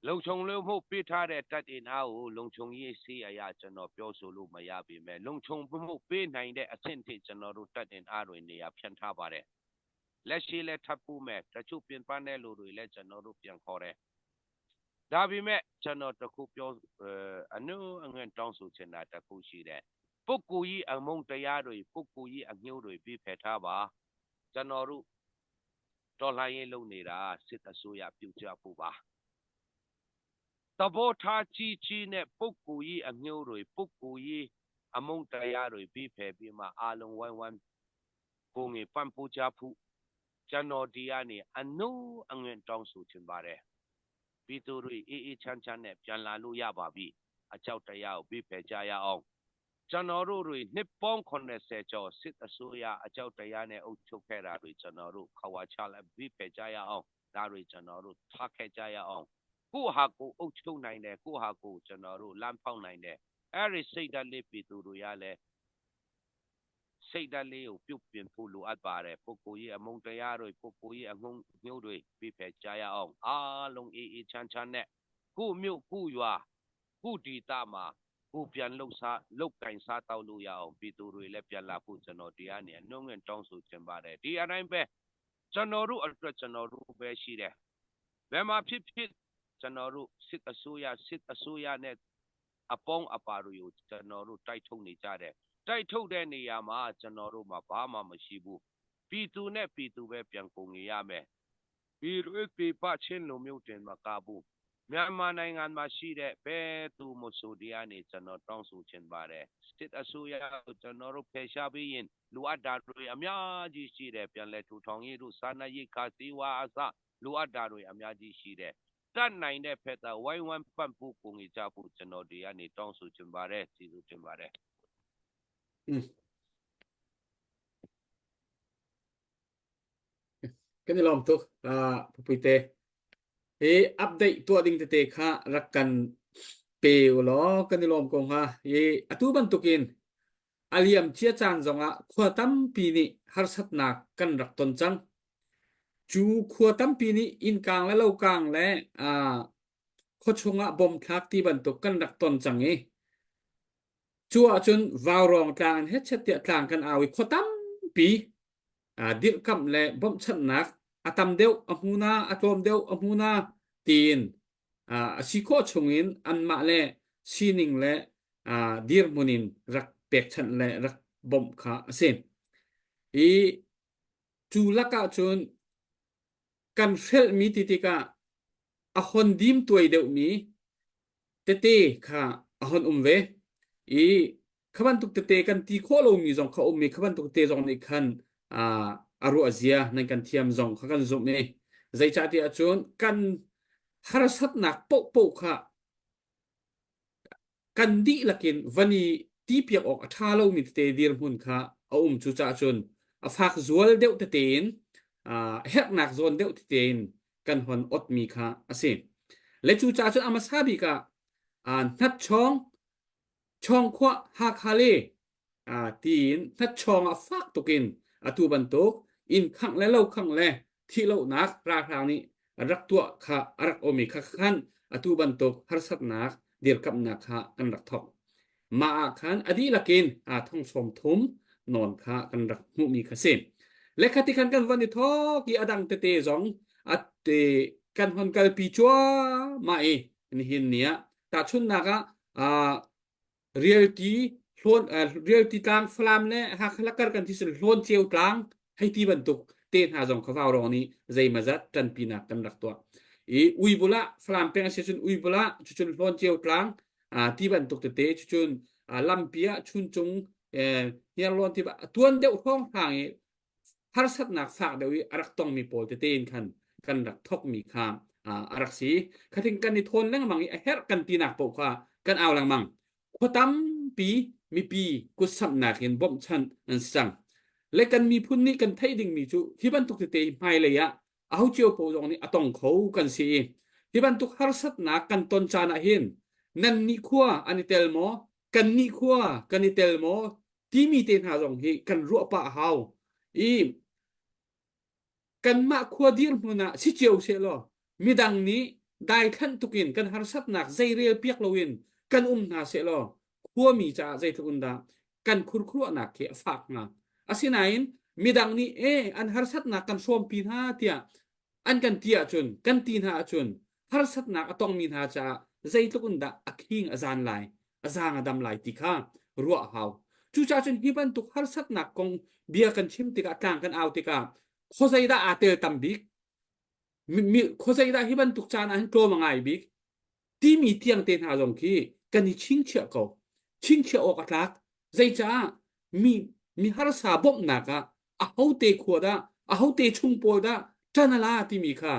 လုံခြုံလို့မှုပေးထားတဲ့တပ်အင်အားကိုလုံခြုံရေးစီးအရာကျွန်တော်ပြောဆိုလို့မရပေမဲ့လုံခြုံမှုပေးနိုင်တဲ့အဆင့်ထိကျွန်တော်တို့တပ်အင်အားတွေနေရာဖြန့်ထားပါတယ်လက်ရှိလည်းထပ်ပူမယ်တချို့ပြင်ပန်းတဲ့လူတွေလည်းကျွန်တော်တို့ပြန်ခေါ်တယ်ဒါပေမဲ့ကျွန်တော်တခုပြောအနုအငွင့်တောင်းဆိုချင်တာတခုရှိတယ်ပုဂ္ဂိုလ်ကြီးအမုန်းတရားတွေပုဂ္ဂိုလ်ကြီးအညှိုးတွေပြီးဖယ်ထားပါကျွန်တော်တို့တော်လှန်ရေးလုပ်နေတာစစ်အစိုးရပြုတ်ကြဖို့ပါတဘောထားကြီးကြီးနဲ့ပုဂ္ဂိုလ်ကြီးအညှိုးတွေပုဂ္ဂိုလ်ကြီးအမုန်းတရားတွေပြီးဖယ်ပြီးမှအားလုံးဝိုင်းဝန်းကိုငေပံ့ပိုးကြဖို့ကျွန်တော်ဒီကနေအနုအငွင့်တောင်းဆိုချင်ပါတယ်ပြည်သူတွေအေးအေးချမ်းချမ်းနဲ့ပြန်လာလို့ရပါပြီအကြောက်တရားကိုပြီးဖယ်ကြရအောင်ကျွန်တော်တို့တွေနှစ်ပေါင်း80ကျော်စစ်အစိုးရအကြောက်တရားနဲ့အုပ်ချုပ်ခဲ့တာတွေကျွန်တော်တို့ခဝါချလိုက်ပြီးဖယ်ကြရအောင်ဒါတွေကျွန်တော်တို့ထားခဲ့ကြရအောင်ကိုဟာကိုအုပ်ချုပ်နိုင်တယ်ကိုဟာကိုကျွန်တော်တို့လမ်းဖောက်နိုင်တယ်အဲ့ဒီစိတ်ဓာတ်လေးပြည်သူတွေရလဲစိတ်ဓာတ်လေးကိုပြုတ်ပြင်ဖို့လိုအပ်ပါတယ်ပုဂ္ဂိုလ်ရေးအမုန်းတရားတွေပုဂ္ဂိုလ်ရေးအငုံညှို့တွေပြဖယ်ကြရအောင်အားလုံးအေးအေးချမ်းချမ်းနဲ့ကိုမြို့ကိုရွာကိုဒီတာမှာကိုပြန်လှုပ်ရှားလှုပ်ကင်စားတောက်လို့ရအောင်ပြည်သူတွေလည်းပြန်လာဖို့ကျွန်တော်တရားနေနှုံးငင်တောင်းဆိုချင်ပါတယ်ဒီအတိုင်းပဲကျွန်တော်တို့အတွက်ကျွန်တော်တို့ပဲရှိတယ်ဘယ်မှာဖြစ်ဖြစ်ကျွန်တော်တို့စစ်အစိုးရစစ်အစိုးရနဲ့အပေါင်းအပါတွေကိုကျွန်တော်တို့တိုက်ထုတ်နေကြတယ်တိုက်ထုတ်တဲ့နေရာမှာကျွန်တော်တို့မှာဘာမှမရှိဘူးပြည်သူနဲ့ပြည်သူပဲပြန်ကုန်နေရမယ်။ ပြည်ပချင်းလူမျိုးတင်မကဘူးမြန်မာနိုင်ငံမှာရှိတဲ့ဘယ်သူမဆိုဒီကနေကျွန်တော်တောင်းဆိုချင်ပါတယ်စစ်အစိုးရကိုကျွန်တော်တို့ဖယ်ရှားပြီးရင်လိုအပ်တာတွေအများကြီးရှိတယ်ပြန်လည်ထူထောင်ရေးတို့စားနပ်ရိက္ခာဆေးဝါးအစလိုအပ်တာတွေအများကြီးရှိတယ်တတ်နိုင်တဲ့ဖက်ကဝိုင်းဝန်းပံ့ပိုးကူညီကြဖို့ကျွန်တော်ဒီကနေတောင်းဆိုချင်ပါတယ်ကျေးဇူးတင်ပါတယ် Kan i lawm tuk. Uh, Pupuite. Hi update tuah ding tete kha rak kan pe u law kan i lawm ko hnga. Hi atu bantukin a liam cia caan zongah khua tampi nih harsatnak kan rak ton cang. Cu khua tampi nih innkang le lokang le uh, khuachung ah bom thlak ti bantuk kan rak ton cang i Cu ahcun vaurawng tlang in hetchet tiah tlang kan au i khua tampi dirhkamh le bawmhchanhnak a tam deuh a hmu na a tlawm deuh a hmu na tiin a si khawh chungin anmah le sining le dirhmun in rak pekchanh le rak bawmh kha a si. I cu lakah cun kan hrelhmi ti tikah a hon dim tuai deuhmi tete kha a hon um ve i kha bantuk tete kan ti khawh lomi zong kha um i kha bantuk tete zong nih khan a ruah zia nan kan thiam zong kha kan zumh i zeicahtiah cun kan harsatnak paohpaoh kha kan dihlak in van i tipiak awk a ṭha lomi tete dirhmun kha a um. Cucaah cun a fak zual deuh tete in herhnak zawn deuh tete in kan hon otmi kha a si. Le cucaah cun a hmasa bik ah hnatchawng Chawngkhuah Hakha le tiin hnatchawng ah fak tukin atu bantuk inn khangh le lo khangh le thihlohnak ralhrang nih rak tuah kha a rak um i kha khan atu bantuk harsatnak dirkamhnak kha kan rak thok. Mah ah khan a dihlak in thong sawm thum nawn kha kan rak hmuhmi kha si. Le khati khan kan von i thok i a dang tete zong a te kan hon kalpi cuahmah i nihin ni ah tahchunhnak ah Rialti hlawn Rialti tlang Falam le Hakha Lakar kan thi sul hlawn ceu tlang hei ti bantuk te hna zong kha vaurawng nih zeimazat ṭanpinak kan rak tuah. I Uibul ah Falam peng a si cun Uibul ah cucun hlawn ceu tlang ti bantuk tete cucun lampi ah chuncung hniarlawn ti tuan deuh hrawng hrang i harsatnak fak deuh i a rak tongmi pawl tete in khan kan rak thokmi kha a rak si. Khating kan i thawn lengmang i a herh kan tinak paoh kha kan au lengmang. Khua tampi mipi kutsamhnak in bawmhchanh an si cang. Le kan miphun nih kan theih dingmi cu hi bantuk tete hmailei ah aho cio paoh zong nih a tong kho kan si i hi bantuk harsatnak kan ton caan ah hin nan nih khua an i tel maw kan nih khua kan i tel maw timi te hna zong hi kan ruah pah a hau i kanmah khua dirhmun ah si cio seh law midang nih daithlanh tukin kan harsatnak zeirel piak loin kan um hna seh law khuami caah zeitluk in dah kan khurkhuruahnak khi a fak hnga asinain midang nih e an harsatnak kan hrawmpi hna tiah an kan ti ahcun kan ti hna ahcun harsatnak a tongmi hna caah zeitluk in dah a khing a zan lai a zaang a dam lai ti kha ruah a hau cucaah cun hi bantuk harsatnak kong bia kan chim tikah tlang kan au tikah khuazei dah aa tel tam bik khuazei dah hi bantuk caan ah hin tlawm a ngai bik timi tiang te hna zong khi kan i chingchiah ko chingchiah awk a tlak Zeicah mi mi harsa bawmhnak ah ahote khua dah ahote chung pawl dah ṭan a la timi kha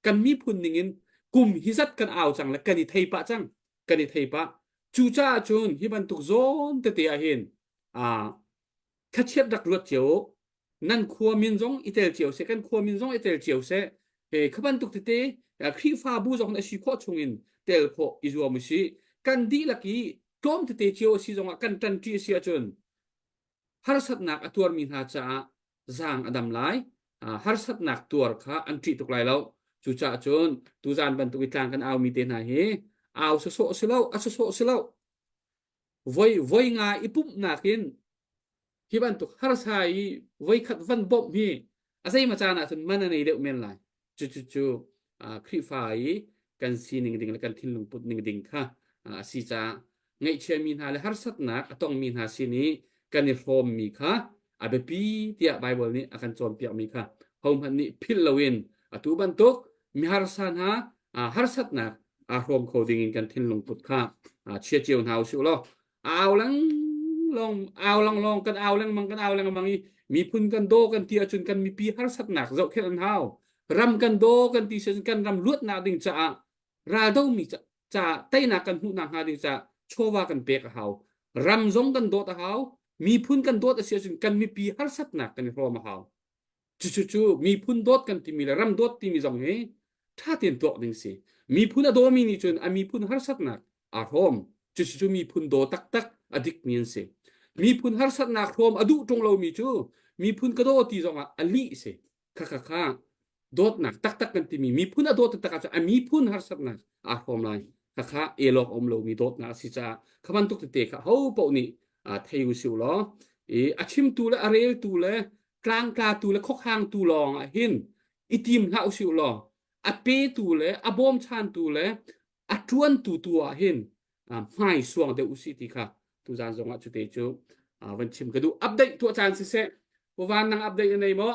kan miphun ningin kum hi zat kan au cang le kan i thei pah cang kan i thei pah cucaah cun hi bantuk zawn tete ah hin aa thlachiat rak ruat cio nan khua min zong i tel cio seh kan khua min zong i tel cio seh he kha bantuk tete Khrihfabu zong a si khawh chungin tel khawh i zuam u sih kan dihlak i tlawm tete cio a si zongah kan ṭanṭi a si ahcun harsatnak a tuarmi hna caah zaang a dam lai harsatnak tuar kha an ṭih tuk lai lo cucaah cun tuzaan bantuk i tlang kan aumi te hna hi au sawsawh si lo a sawsawh si lo voi voi nga i pumhnak in hi bantuk harsa i voikhat van bawmh hi a zeima caan ah cun man a nei deuh men lai cu cu cu Khrihfa i kan sining ding le kan thinlung put ning ding kha a si caah ngaihchiami hna le harsatnak a tongmi hna sin i kan i hrawmmi kha a biapi tiah Baibal nih a kan cawnpiakmi kha hohmanh nih philh loin. Atu bantuk miharsa hna harsatnak aa hrawm kho ding in kan thinlung put kha chia cio hna usih law au lengmang au lengmang kan au lengmang kan au lengmang i miphun kan daw kan ti ahcun kan mipi harsatnak zohkhenh an hau ram kan daw kan ti ahcun kan ram luatnak ding caah raldomi ca teinak kan hmuhnak hnga ding caah chawva kan pek a hau ram zong kan dawt a hau miphun kan dawt a si ahcun kan mipi harsatnak kan i hrawm a hau Cucu miphun dawt kan timi le ram dawt timi zong hi ṭha tein tuak ding si. Miphun a dawmi nih cun a miphun harsatnak aa hrawm. Cucu miphun daw taktak a dikmi an si. Miphun harsatnak hrawm a duh ṭung lomi cu miphun ka daw ti zongah a lih si. Khakha kha dawtnak taktak kan timi miphun a dawt taktak ahcun a miphun harsatnak aa hrawm lai. Khakha elawk a um lomi dawtnak a si caah kha bantuk tete kha ho paoh nih thei u si u law i a chimtu le a reltu le tlangtlatu le khuakhangtu lawng ah hin i tim hlah usih law a petu le a bawmchantu le a ṭuantu tu ah hin hmai suang deuh usih ti kha tuzan zong ah cute cu van chim ka duh update tuah caan siseh Puvan nang update na nei maw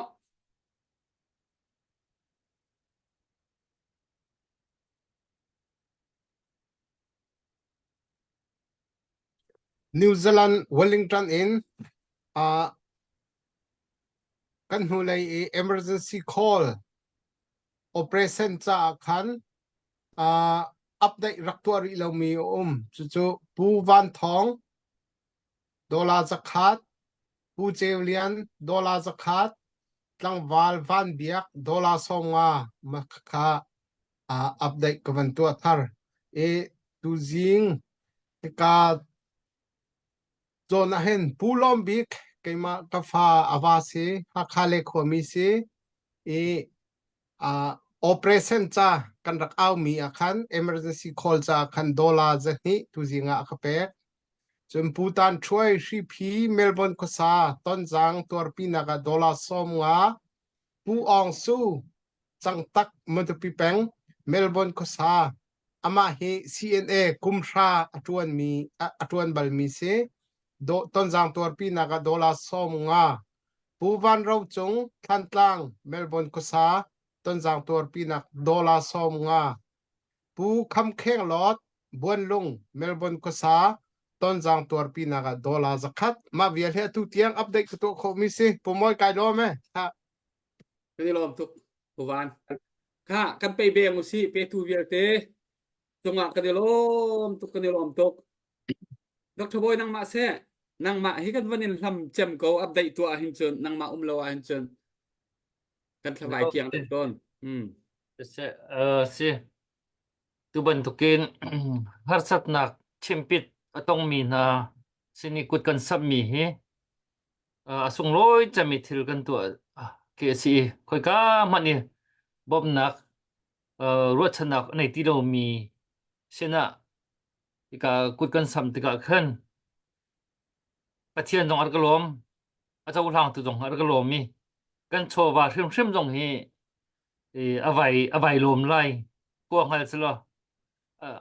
New Zealand Wellington in uh, kan hnulei i emergency call operation caah khan uh, update rak tuah rih lomi a um. Cucu Pu Van Thawng dollar zakhat, Pu Ceu Lian dollar zakhat, tlangval Van Biak dollar 50 ma kha uh, update ka van tuah thar. I tuzing hika Zawn ah hin Pu Lawm Bik keimah ka fa a va si Hakha le khuami si i uh, operation ca kan rak aumi ah khan emergency call ca khan dollar zahnih tuzing ah a ka pek. Cun Pu Tan Ṭhuai Hriphi Melbourne khuasa Tonzang tuarpinak ah dollar 50 Pu Aung Su Cangtak Matupi peng Melbourne khuasa Amah hi CNA kumhra a ṭuanmi a ṭuan balmi si. Tonzang tuarpinak ah dollar 50. Pu Van Ro Cung, Thlantlang, Melbourne khuasa, Tonzang tuarpinak dollar 50. Pu Kham Kheng Lawt, Buanlung, Melbourne khuasa, Tonzang tuarpinak ah dollar 100. Mah vial hi atu tiang update ka tuah khawhmi si. Pu Mawi kai lawm eh. Ha. Kan i lawm tuk. Pu Van. Kha kan pei beng usih petu vialte cungah kan i lawm tuk kan i lawm tuk. Dr. Bawi nangmah seh nangmah hi kan van in hlam cem ko update tuah hin cun nangmah um lo ah hin cun kan thlavai kiang tuk tawn. Hmm. Si, uh, si. Tu bantukin harsatnak chimpit a tongmi hna sin i kut kan sammi hi a sunglawi cemmi thil kan tuah khi a si i khoika hmanh i bawmhnak ruahchannak a nei ti lomi sinah hika kut kan sam tikah khan Pathian zong a rak lawm a cohlangtu zong a rak lawm i kan chawva hrimhrim zong hi a vai a vai lawm lai khua hngal selaw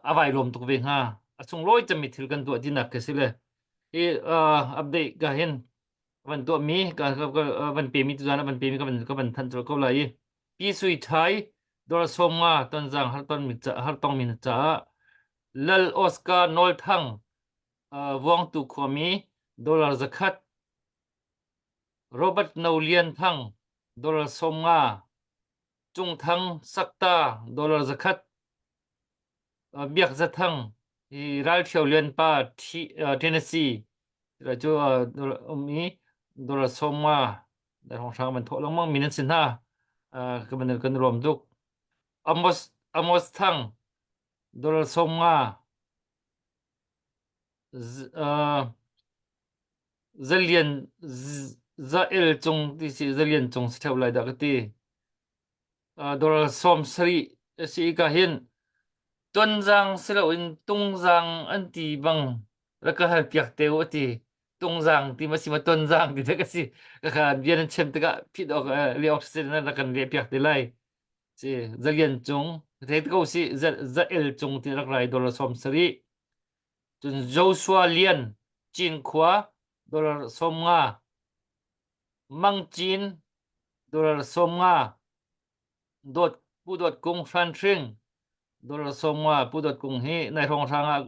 a vai lawm tuk ve hnga a sunglawi cemmi thil kan tuah tinak khi si le hi update ka hin van tuahmi ka van pemi tuzan van pemi ka van ka van thanh ko lai i pi sui thai dor 50 tonzang har ton mi har tong mi na caah lal oscar nawl thang vuangtu khuami dollar 100 Robert No Lian Thang dollar 50 Cung Thang Sakta dollar 100 Biak Za Thang hi Ralṭhio Lian pa Tennessee cu um i dollar 50 hrawnghrang van thawh lengmang mi nan si hna. Ka van kan lawm tuk. Amos Amos Thang dollar 50 Zalian Za El Cung ti si Zalian Cung si ṭheo lai dah ka ti. Dollar 70 a si ka hin tonzang si loin tungzang an ti bang rak ka hal piak te u a ti tungzang ti ma si ma tonzang ti ka si ka kha bia nan chim tikah phit awk le awk si na rak kan leh piak te lai si zalian cung thei ko si za el cung ti rak rai dollar 70 cun Joshua Lian Cinkhua dollar 50 Mang Cin dollar 50. Dawt Pu Dawt Kung Hran Hring dollar 50 Pu Dawt Kung hi nai hrawnghrang ah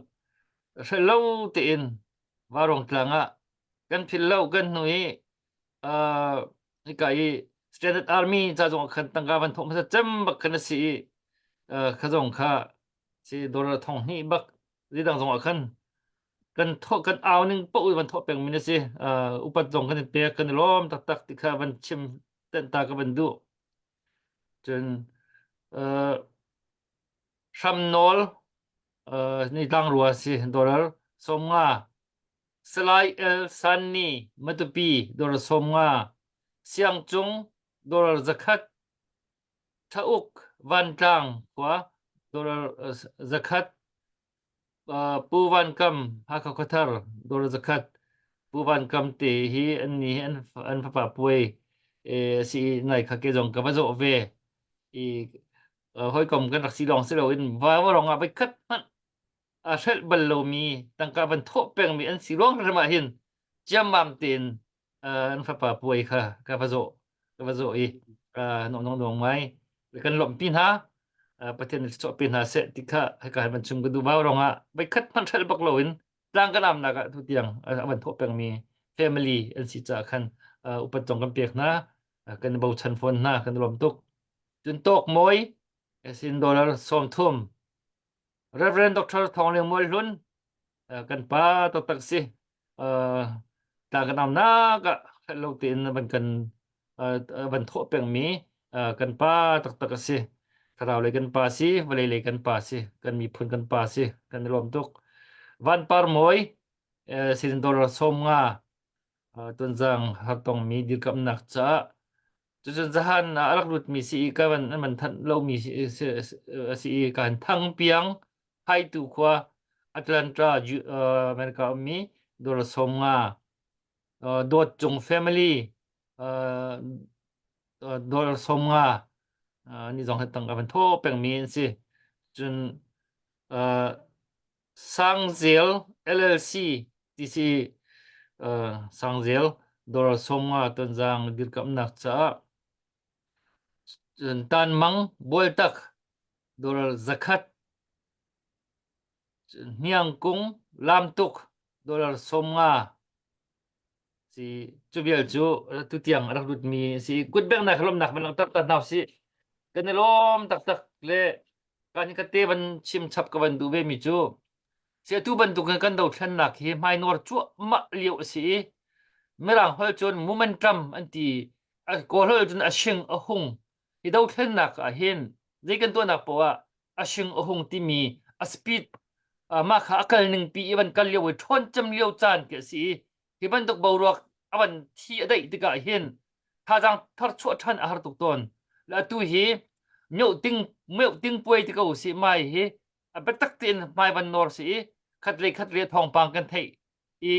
hrelh lo tein Vaurawng tlang ah kan philh lo kan hnu i uh, hika i Standard Army ca zong ah khan tangka van thawh hmasa cem bak khan a si i uh, kha zong kha si dollar 2000 bak zeidang zong ah khan kan thawh kan au ning paoh van thawh peng mi na si uh, upat zong kan in pek kan i lawm taktak ti kha van chim tenh ta ka van duh cun uh, hramnawl uh, ni tlangrua si dollar 50 Salai El Sanni Matupi dollar 50 Siangcung dollar 100 Thauk Vantlang khua dollar 100 Pu Van Kam Hakha Khuathar dollar 100 Pu Van Kam te hi an ni hi an fapa puai a si i nai kha ke zong ka va zawh ve i hawikom kan rak si lawng si loin va rong ah voikhat hmanh a hrelh bal lomi tangka van thawh pengmi an si ruang hrim ah hin ciammam tein an fapa puai kha ka va zawh ka va zawh i nuang nuang nuang ngai kan lawmhpi hna Pathian nih thluachuah pe hna seh ti kha hika hin van chim ka duh vau rongah voikhat hmanh hrelh bak loin tlang kan amnak ah tu tiang a van thawh pengmi family an si caah khan upat zong kan pek hna kan bochan fawn hna kan lawm tuk cun tawk mawi sin dollar 30 Reverend Dr. Thawng Liang Mual Hlun kan pa taktak si tlang kan amnak ah hrelh lo tein van kan van thawh pengmi kan pa taktak a si thlarau lei kan pa si vawlei lei kan pa si kan miphun kan pa si kan i lawm tuk van par mawi sin dollar 50 Tonzang hartongmi dirkamhnak caah cucun zahan ah a rak lutmi si i ka van an van thanh lomi a si i kan thang piang haitu khua Atlanta America ummi dollar 50 Dawt Cung family dollar 50 ni zong he tang ka van thaw pengmi an si cun Sangzel LLC ti si Sangzel dollar 50 Tonzang dirkamhnak caah cun Tanmang Bualtak dollar 100 Hniangkung Lamtuk dollar 50 si cu vial cu tutiang a rak lutmi a si kutbengnak lawmnak van langhter ta hna usih kan i lawm taktak le kan ka te van chim chap ka van duh ve mi cu si atu bantukin kan dothlennak hi hmainawr cuahmah lio a si i mirang holh cun momentum an ti kawl holh cun a shing a hung hi dothlennak ah hin zei kan tuahnak poah ah a shing a hung timi a speed mah kha a kal ning pi i van kal lio i ṭhawn cem lio caan khi a si i hi bantuk boruak a van thi a daih tikah hin thazaang thar chuah ṭhan a har tuk tawn. Le atu hi mioh ting mioh ting puai ti ko usih mai hi a biatak tein hmai van nawr si i khat le khat le thawngpang kan theih i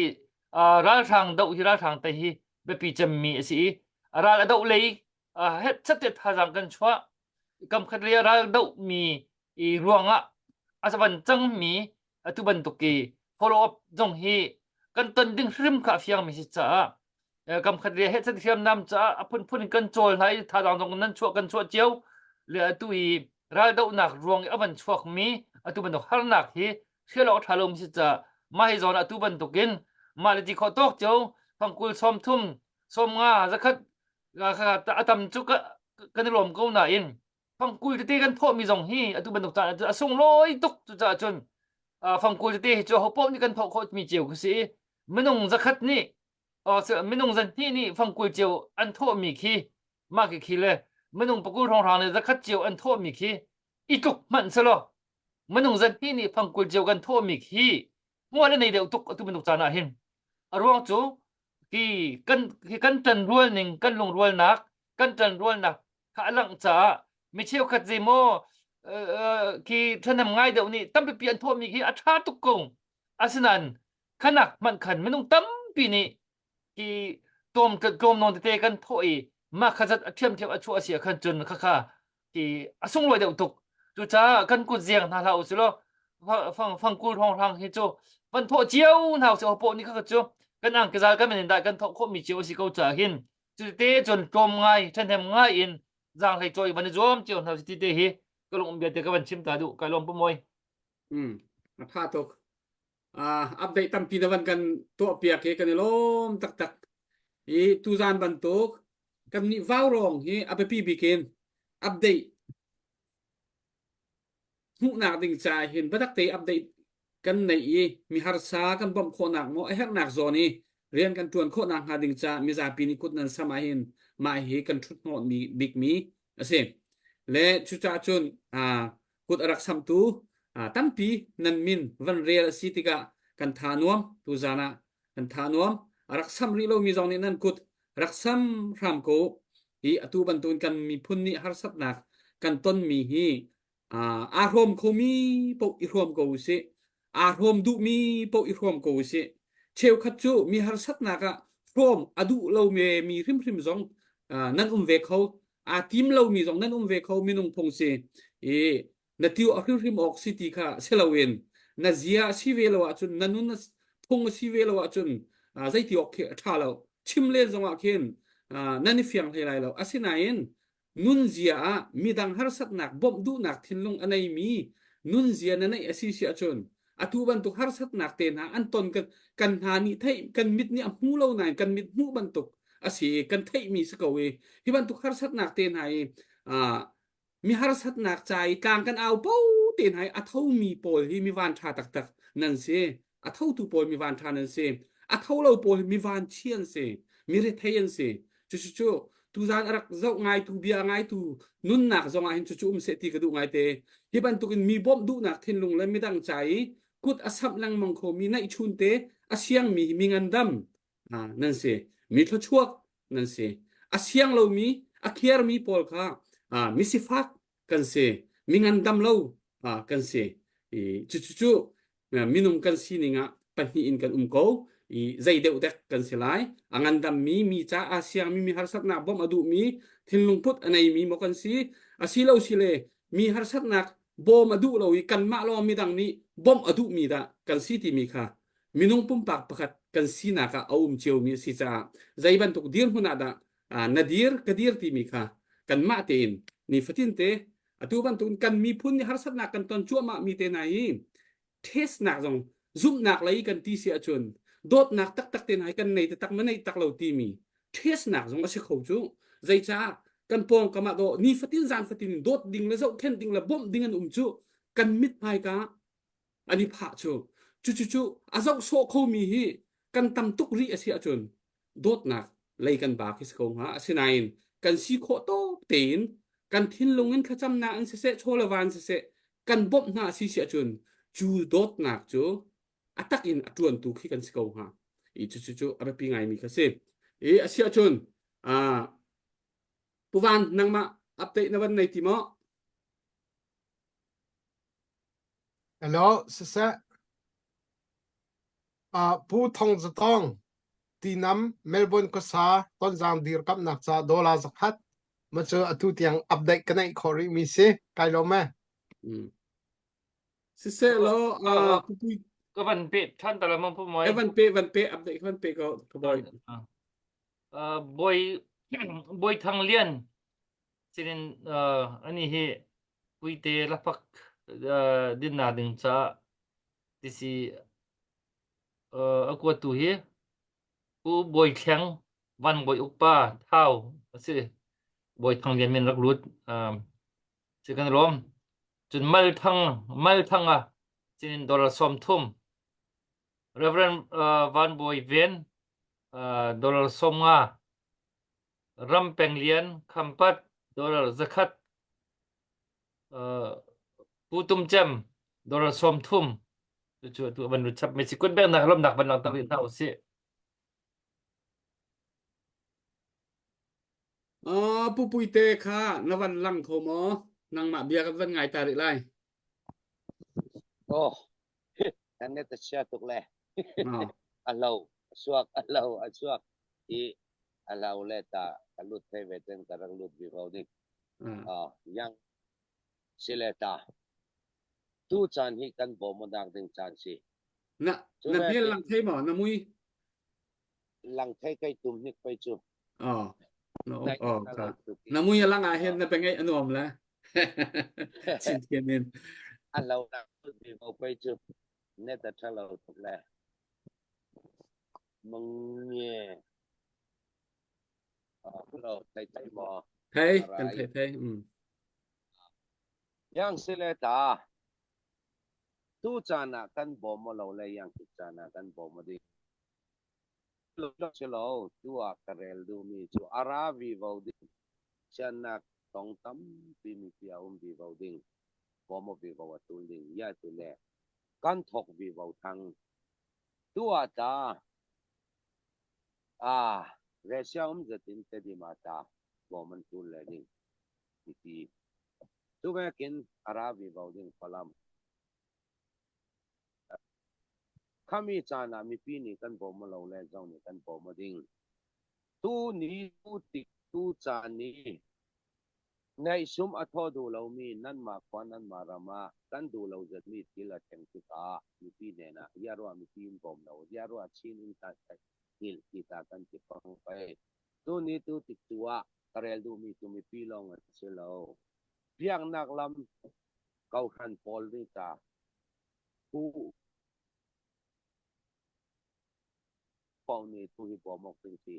ralhrang doh hi ralhrang te hi biapi cemmi a si i ral a doh lei het te thazaang kan chuah kam khat le ral doh mi i ruangah a van cangmi atu bantuk i follow up zong hi kan ton ding hrim kha a fiangmi si caah kam khat le he chan hriamnam caah a phunphun in kan cawl hna i thazaang zong nan chuah kan chuah cio le atu i raldohnak ruang i a van chuakmi atu bantuk harnak hi hrial awk ṭha lomi si caah mah hi zawn atu bantukin mah le ti khawh tawk cio fangkul 30 50 zakhat a tam cu kan i lawm ko nain fangkul tete kan thawhmi zong hi atu bantuk caan ahcun a sunglawi tuk cucaah cun fangkul tete hi cu ho paoh nih kan thawh khawhmi cio khi si i minung zakhat nih minung zan hnih nih fangkul cio an thawhmi khi mah khi khi le minung pakul hrawnghrang nih zakhat cio an thawhmi khi i tluk hmanh selaw minung zan hnih nih fangkul cio kan thawhmi khi hmual a nei deuh tuk atu bantuk caan ah hin a ruang cu hi kan hi kan ṭanrual ning kan lungrualnak kan ṭanrualnak kha a langh caah mi cheukhat zeimaw khi ṭhahnem ngai deuh nih tampipi an thawhmi khi a ṭha tuk ko asinain khanak hmanh khan minung tampi nih khi tlawm tlawm nawn tete kan thawh i mah kha zat a ṭhiamṭhiam a chuah a si ah khan cun khakha khi a sunglawi deuh tuk cucaah kan kut ziang hna hlah usih law fang fangkul hrawnghrang hi cu van thawh cio hna usih hopoh nih khakha cu kan angkizal kan men in dah kan thawh khawhmi cio a si ko caah hin cute cun tlawm ngai ṭhahnem ngai in. Zaang hlei cawi van i zuam cio hna ti te hi ka lung um bia te ka van chim ta duh kai lawm pu moi. Mm a tha tuk. Uh, update tampi na van kan tuah piak hi kan i lawm taktak. I tuzan bantuk kan nih vaurong hi a biapi bik in update hmuhnak ding ca hin biatak te update kan neih i mi harsa kan bawmh khawhnak maw a herhnak zawn i rian kan ṭuan khawhnak hnga ding ca mizapi nih kut nan sam ahhin mah hi kan ṭhut hnawh mi bikmi a si. Le cucaah cun kut a rak samtu tampi nan min van rel a si tikah kan tha nuam tuzan ah kan tha nuam a rak sam rih lomi zong nih nan kut rak sam hram ko hi atu bantukin kan miphun nih harsatnak kan tonmi hi aa hrawm khomi paoh i hrawm ko usih aa hrawm duhmi paoh i hrawm ko usih cheukhat cu mi harsatnak ah hrawm a duh lo mi hrimhrim zong nan um ve kho aa tim lomi zong nan um ve kho minung phung si i na tiu a hrimhrim awk si ti kha si loin na zia a si ve lo ahcun na nun phung a si ve lo ahcun zeiti awk khi a ṭha lo chim len zongah khin nan i fiang hlei lai lo asinain nunzia ah midang harsatnak bawmh duhnak thinlung a neimi nunzia na neih a si si ahcun atu bantuk harsatnak te hna an ton kan kan hna nih theih kan mit nih a hmu lo nain kan mit hmuh bantuk a si i kan theihmi si ko i hi bantuk harsatnak te hna i mi harsatnak ca i tlang kan au po te hna i a thomi pawl hi mi van ṭha taktak nan si a thotu pawl mi van ṭha nan si a tho lo pawl hi mi van chia an si mi rethei an si cucu cu tuzan a rak zoh ngaitu bia ngaitu nunnak zong ah hin cucu um seh ti ka duh ngaite hi bantukin mi bawmh duhnak thinlung le midang ca i kut a samh lengmang khomi naihchun te a siangmi mi ngandam nan si mi thluachuak nan si a siang lomi a khiarmi pawl kha mi sifak kan si mi ngandam lo kan si cucu cu minung kan sining ah pahnih in kan um ko i zei deuh dek kan si lai a ngandammi mi ca a siangmi mi harsatnak bawmh a duhmi thinlung put a neimi maw kan si asilo sile mi harsatnak bawm a duh lo i kanmah lawng midang nih bawmh a duhmi dah kan si timi kha minung pumpak pakhat kan sinak ah a um ciomi a si caah zei bantuk dirhmun ah dah na dir ka dir timi kha kanmah tein nifatin te atu bantukin kan miphun nih harsatnak kan ton cuahmah mi te hna hi testnak zong zumhnak lei kan ti si ahcun dawtnak taktak te hna hi kan nei taktak ma nei tak lo timi testnak zong a si kho cu zeicah kan pawngkam ah dawh nifatin zan fatin dawt ding le zohkhenh ding le bawmh ding an um cu kan mit hmaika an i phah cu cucu a zoh sawh khomi hi kan tam tuk rih a si ahcun dawtnak lei kan ba khi si ko hnga asinain kan si khawh tawk tein kan thinlung in thlacamnak in siseh chaw le van siseh kan bawmh hna a si si ahcun cu dawtnak cu a tak in a ṭuantu khi kan si ko hnga i cucu cu a biapi ngaimi kha si i a si ahcun Pu Van nangmah update na van nei ti maw? Hello, siseh. Uh, Pu Thong Zatong, Tinam, Melbourne khuasa Tonzang dirkamnak ca dollar zakhat ma cu atu tiang update ka neih khawh rih mi si. Kai lawm e. Mm. Siseh law uh, pupui ka van pe than ta la mang pu moi. Eh van pe van pe update van pe ko ka boy. Uh, boy boy Thang Lian sinin uh, ani hi puite lapak uh, dinna ding ca tisi uh, a kuatu hi Pu Bawi Thleng Van Bawi Ukpa Thau a si Bawi Thang Lian min rak lut um, si kan lawm cun Mal Thang Mal Thang a sinin dollar 30 Reverend uh, Van Bawi Ven uh, dollar 50 Ram Peng Lian Khampat dollar zakhat uh, Pu Tum Cem dollar 30 Cucu atu van lut chap mi si kut bengnak lawmnak van langhter rih hna usih. Uh, Pu Puite kha na van lang kho maw? Nangmah bia kan van ngai ta rih lai. Oh, kan net a chia tuk le. A lo, a suak, a lo, a suak. I a lo le ta ka lut thei ve ten ka rak lut vi ko ding. Uh, yang sile ta. Tu caan hi kan bawmnak ding caan si. Na na hmel lang thei maw na mui? Lang thei kai tum hnik pei cu. Oh. No, oh, ka. Na mui lang ah hin na pe ngeih a nuam le. Chin thiam in. A lo na mi mo pei cu ne ta tha lo tuk le. Mong nge. Hello, thei thei maw? Thei, kan thei thei. Mm. Yang sile ta. Tu caan ah kan bawm lo le yang tu caan ah kan bawm ding. Si lo, tu ah ka rel duhmi cu a ra vivo ding. Siannak tong tampi mipi a um vivo ding. Bawm vivo a tul ding. Ya tu le kan thok vivo thang. Tu ah ta Ah, Russia um zat in Tedim ah ta bawm an tul le ding ti. Cu vekin a ra vivo ding Falam. Khami caan ah mipi nih kan bawm lo le zo nih kan bawm ding. Tu ni tu tik tu caan ni Ngaihsum a thaw duh lomi nanmah khua nanmah ram ah kan duh lo zatmi thil a thleng tikah mipi hnenah ziaruah mipi in bawm lo, ziaruah Chin in hngilh ti ta kan ti pang pei. Tuni tu tik tu ah ka rel duhmi cu mipi lawng an si lo. Biaknak lam kohhran pawl nih ta hu paoh nih tu hi bawm awk ding si.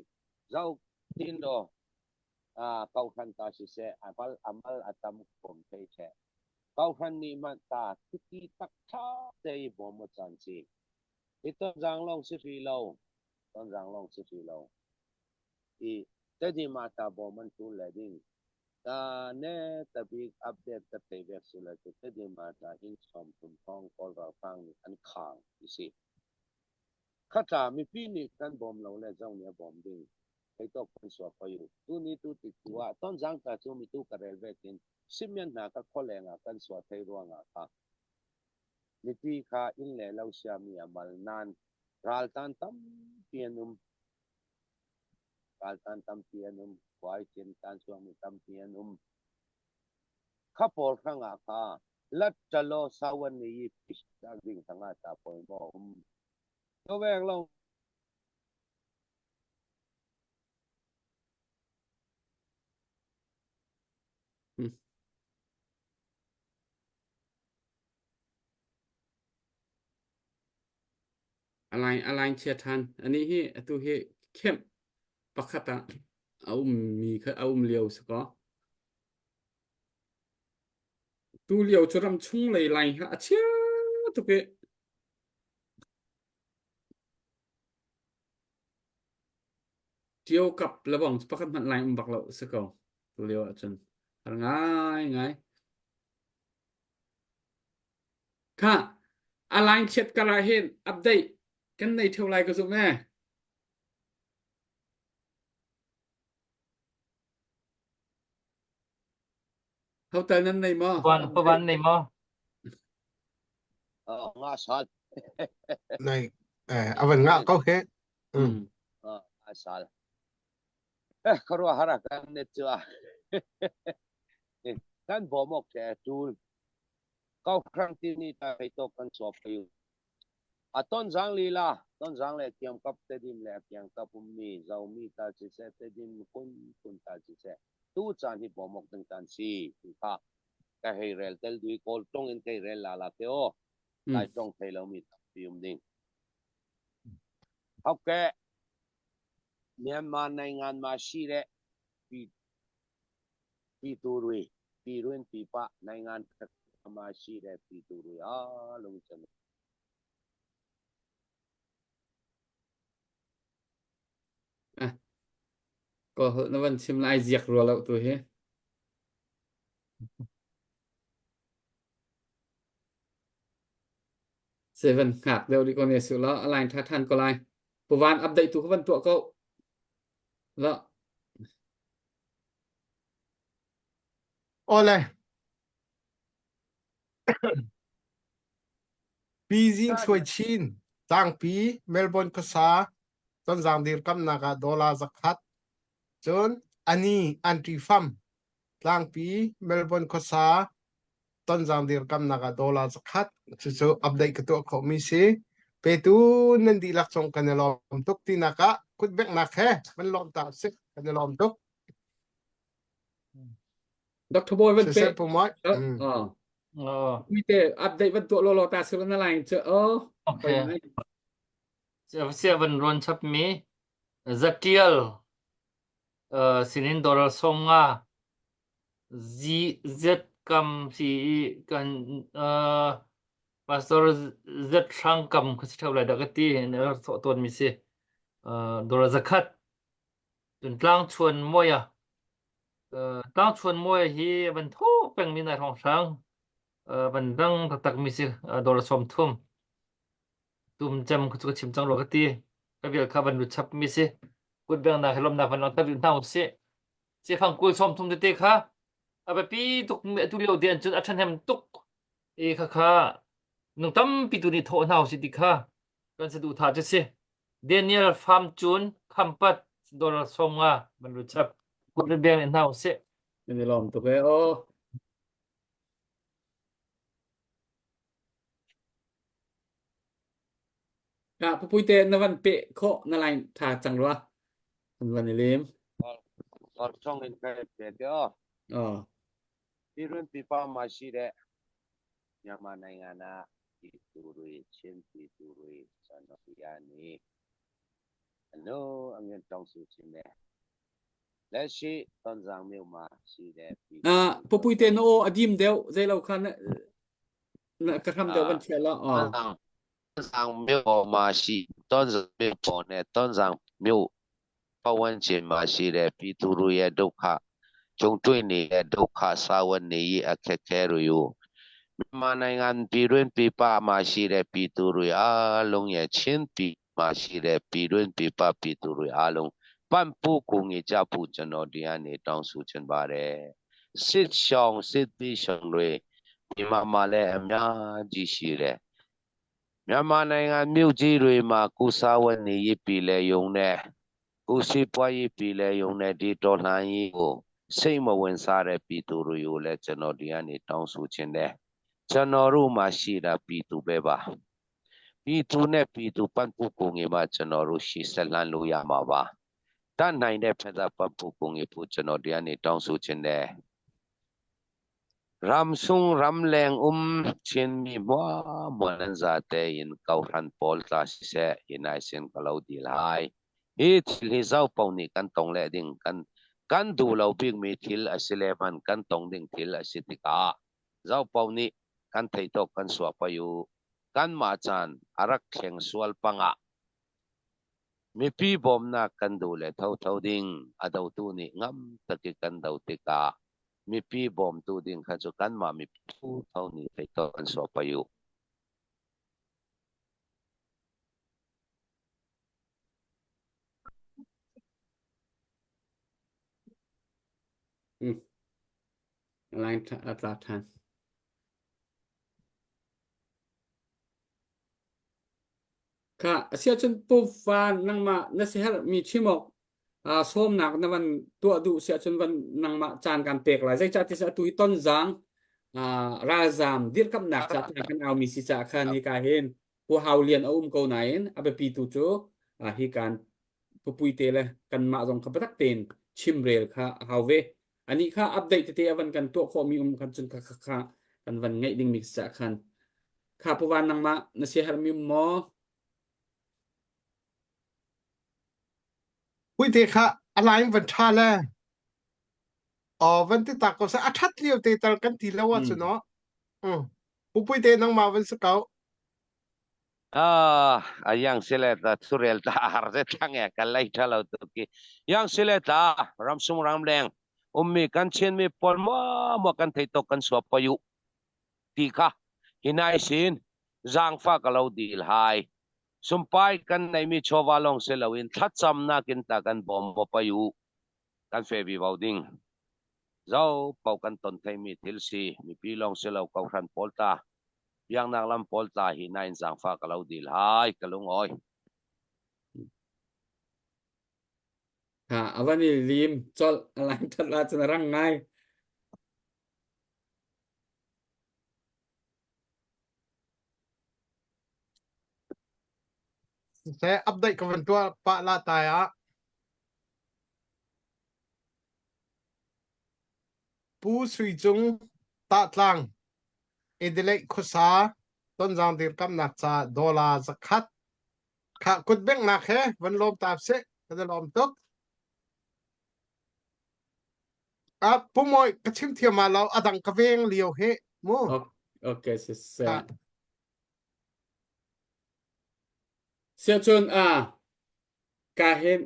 Zoh tin law kohhran ta siseh a mal a mal a tam kom thei seh. Kohhran nih hmanh ta tuti tak tha te i bawm a caan si. Hi tonzang lawng si hri lo. Tonzang lawng si hri lo. I tedim ah ta bawm an tul le ding. Ta ne tabik update ka thei vek si le cu tedim ah ta inn sawm thum thong kawl ralhrang nih an khang ti si. Khatla mipi nih kan bawm lo le zong nih a bawm ding. Theitok kan suak hoi u. Tuni tu tik tu ah tonzang ta cu mitu ka rel ve tin Simeon hna ka khualeng ah kan suah thei ruangah kha mipi kha inn le lo siami a mal nan raltan tampi an um. Raltan tampi an um. Khuai cin tan suangmi tampi an um. Kha pawl hrangah kha lat ṭalo sawan ni i pishak ding hrangah ta pawl maw um. Tawek lo Alain alain chia ṭhan. Anih hi atu hi camp pakhat ah a ummi kha a um lio si kaw. Tu lio cu ram chung lei line kha a chia tuk i Ṭio kap lebang cu pakhat hmanh line um bak lo si ko. Tu lio ahcun har ngai ngai. Kha a line chiat kar ah hin update kan nei theu lai ka zumh ee. Hotel nan nei maw? Pawan pawan nei maw? Nga sal. Nei eh avan nga ko he. Mm. A sal. Eh kharua hara kan net chu a. Kan bawm ok te tul. Kau khrang ti ni ta hei to kan chuap yu. A tonzang lila, tonzang le kiangkap tedim le a kiangkap ummi Zomi ta siseh, Tedim kun kun ta siseh, tu caan hi bawm awk ding kan si ti kha ka hei rel tel dui Kawl tong in kei rel la la te aw. Lai tong thei lomi tampi um ding. Okay. Myanmar နိုင်ငံမှာရှိတဲ့ပြည်ပြည်သူတွေပြည်တွင်းပြည်ပနိုင်ငံမှာရှိတဲ့ပြည်သူတွေအားလုံးကျွန်တော် Ah, ko na van chim lai ziak rua lo tu hi. Seven hngak deuh rih ko ne su la a line tha than ko lai. Puvan update tu kha van tuah ko. La. Ole. Pi Zing Thluai Chin, Tlangpi, Melbourne khuasa, Tonzang dirkamnak ah dollar zakhat. Cun Ani Anṭi Fam, Tlangpi, Melbourne khuasa, Tonzang dirkamnak ah dollar zakhat. Cucu update ka tuah khawhmi si. Petu nan dihlak cung kan i lawm tuk tinak ah kutbeknak he van lawm ta usih. Kan i lawm tuk. Dr. Boy van pe. Siseh pumai. Mm. Oh. Mi te update van tuah lolo ta sila na line che oh. Okay. Sia van ron chap mi Zatial sinin dollar som nga Z Z kam si kan Pastor Z Hrang kam kha si theu lai dah ka ti na rak thawh tawn mi si dollar zakhat cun tlang chuan moya tlang chuan moya hi van tho peng mi nai hrawng hrang van dang taktak mi si dollar 30 tum cem cu ka chim cang rua ka ti ka vial kha van lut chap mi si kut bengnak he lomnak van langhter rih hna usih cefang kul sawm thum tete kha a biapi tuk mi atu lio te cun a ṭhahnem tuk i kha kha nung tampi tu nih thawh hna usih ti kha kan saduhthah cu si Daniel Pham Cun Khampat dollar 50 van lut chap kut beng hna usih Kan i lawm tuk e aw. Ah, pupuite na van peh khawh na line tha cang rua. An van i lim. Or chong in kai pe te o. Oh. ပြည်တွင်းပြည်ပမှာရှိတဲ့မြန်မာနိုင်ငံသားပြည်သူတွေချင်းပြည်သူတွေကျွန်တော်ဒီကနေအလုံးအငယ်တောင်းဆိုခြင်းနဲ့လက်ရှိသွန်ဆောင်မြို့မှာရှိတဲ့ပြည်သူ Ah, pupuite no o adim deuh zei lo kha na na ka hram deuh van thial la. Oh. သွန်ဆောင်မြို့ပေါ်မှာရှိသွန်ဆောင်မြို့ပေါ်နဲ့သွန်ဆောင်မြို့ပတ်ဝန်းကျင်မှာရှိတဲ့ပြည်သူတွေရဲ့ဒုက္ခကြုံတွေ့နေတဲ့ဒုက္ခစာဝတ်နေရေးအခက်အခဲတွေကိုမြန်မာနိုင်ငံပြည်တွင်းပြည်ပမှာရှိတဲ့ပြည်သူတွေအားလုံးရဲ့ချင်းပြည်မှာရှိတဲ့ပြည်တွင်းပြည်ပပြည်သူတွေအားလုံးပံ့ပိုးကူညီကြဖို့ကျွန်တော်ဒီကနေတောင်းဆိုချင်ပါတယ်စစ်ရှောင်းစစ်ပေးရှောင်တွေမြန်မာမှာလည်းအများကြီးရှိတယ်မြန်မာနိုင်ငံမြို့ကြီးတွေမှာကုစားဝတ်နေရေးပြည်လဲယုံနဲ့ကုစီပွားရေးပြည်လဲယုံနဲ့ဒီတော်လှန်ရေးကိုစိတ်မဝင်စားတဲ့ပြည်သူတွေကိုလည်းကျွန်တော်ဒီကနေတောင်းဆိုခြင်းတယ်ကျွန်တော်တို့မှာရှိတာပြည်သူပဲပါပြည်သူနဲ့ပြည်သူပံ့ပိုးကူညီမှကျွန်တော်တို့ရှိဆက်လန်းလို့ရမှာပါတတ်နိုင်တဲ့ဖက်သက်ပံ့ပိုးကူညီဖို့ကျွန်တော်ဒီကနေတောင်းဆိုခြင်းတယ် Ramsung ramleng um Chinmi hmuahmuah nan zate in kohhran pawl tla siseh hinai sin ka lo dil hai. Hi thil hi zau paoh nih kan tong le ding kan kan duh lo bikmi thil a si le hmanh kan tong ding thil a si tikah zau paoh nih kan theih tawk kan suah pei u. Kanmah caan a rak thleng sual pangah mipi bawmnak kan duh le thotho ding a dotu nih ngam tak i kan do tikah mipi bawmtu ding kha cu kanmah mipi tho nih theih tawk kan suah pei u. Mm. Line a tla than. Kha asiahcun pumfa nangmah na siaherhmi chim awk sawmnak na van tuah duh siahcun van nangmah caan kan pek lai. Zeicah ti atu hi tonzang ralzam dirkamnak ca kan aumi si caah khan hika hin Pu Hau Lian a um ko nain a biapi tu cu hi kan pupui te le kanmah zong kha biatak tein chimrel kha a hau ve. Anih kha update tete a van kan tuah khawhmi um khan cun kha kha kha kan van ngeih dingmi caah khan kha puvan nangmah na siaherhmi um maw? Puite kha a line van ṭha le aw van ti tak ko sa a ṭhat lio te tal kan ti lo ahcun aw. Mm. Pupuite nangmah van si ko. Ah, ayang sila ta surel ta har se thang e kan lai tha lo tu ki yang sila ta ramsung ramleng ummi kan chin mi pawl mo mo kan thei tok kan suap payu ti kha hinai sin zangfa ka lo dil hai sumpai kan nei mi chawva long se lo in thlacamnak in ta kan bawm bo payu kan fe vi vo ding zo pau kan ton thei mi thil si mipi long se lo ko hran pawl ta biaknak lam pawl tla hi nain zaangfa ka lo dil hai ka lung oi Ha avan i lim chol alang that la cun rang ngai. Se update ka van tuah pa la tai ah. Pu Sui Cung Tahtlang Adelaide khuasa Tonzang dirkamnak ca dollar 100 kha kutbenghnak he van lawm ta sih kan i lawm tuk. Ah, Pu Mawi ka chim thiam ma lo adang ka veng lio he mu. Okay, siseh. Siahcun a ka hin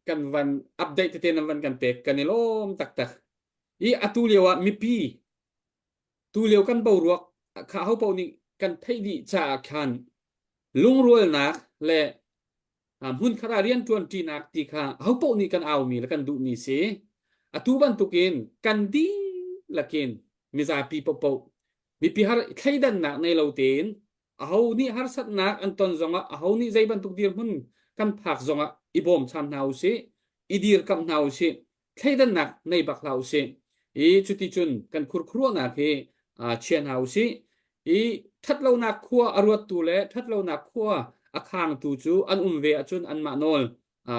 kan van update tete nan van kan pek kan i lawm taktak. I atu lio ah mipi tu lio kan boruak kha ho paoh nih kan theih dih caah khan lungrualnak le hmunkhat ah rianṭuan ṭinak ti kha ho paoh nih kan aumi le kan duhmi si. Atu bantukin kan dihlak in mizapi paohpaoh mipi har thleidannak nei lo tein aho nih harsatnak an ton zongah aho nih zei bantuk dirhmun kan phak zongah i bawmchan hna usih i dirkamh hna usih thleidannak nei bak hlah usih i cuticun kan khurkhuruahnak hi chia hna usih i ṭhatlonak khua a ruattu le ṭhatlonak khua a khangtu cu an um ve ahcun anmah nawl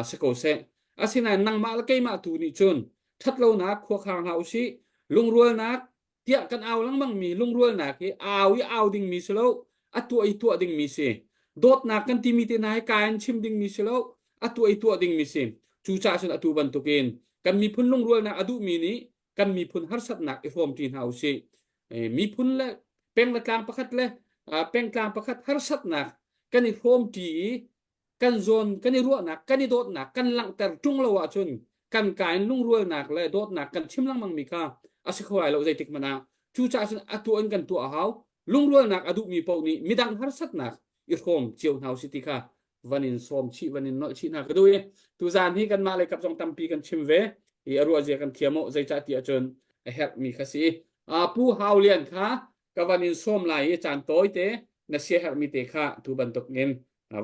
si ko seh asinain nangmah le keimah tu nih cun ṭhatlonak khua khang hna usih lungrualnak tiah kan au lengmang mi lungrualnak hi au i au dingmi si lo a tuah i tuah dingmi si dawtnak kan timi te hna hi ka in chim dingmi si lo a tuah i tuah dingmi si cucaah cun atu bantukin kan miphun lungrualnak a duhmi nih kan miphun harsatnak i hrawmṭi hna usih miphun le peng le tlang pakhat le pengtlang pakhat harsatnak kan i hrawmṭi i kan zawn kan i ruahnak kan i dawtnak kan langhter ṭung lo ahcun kan ka in lungrualnak le dawtnak kan chim lengmang mi kha a si kho lai lo zeitik hmanh ah cucaah cun a tuah in kan tuah a hau lungrualnak a duhmi paoh nih midang harsatnak i hrawm cio hna usih ti kha van in sawm chih van in nolh chih hna ka duh i tuzaan hi kanmah lei kap zong tampi kan chim ve i a ruah zia kan thiam o zeicah ti ahcun a herhmi kha si Pu Hau Lian kha ka van in sawm lai i caan tawi te na sia herhmi te kha tu bantuk in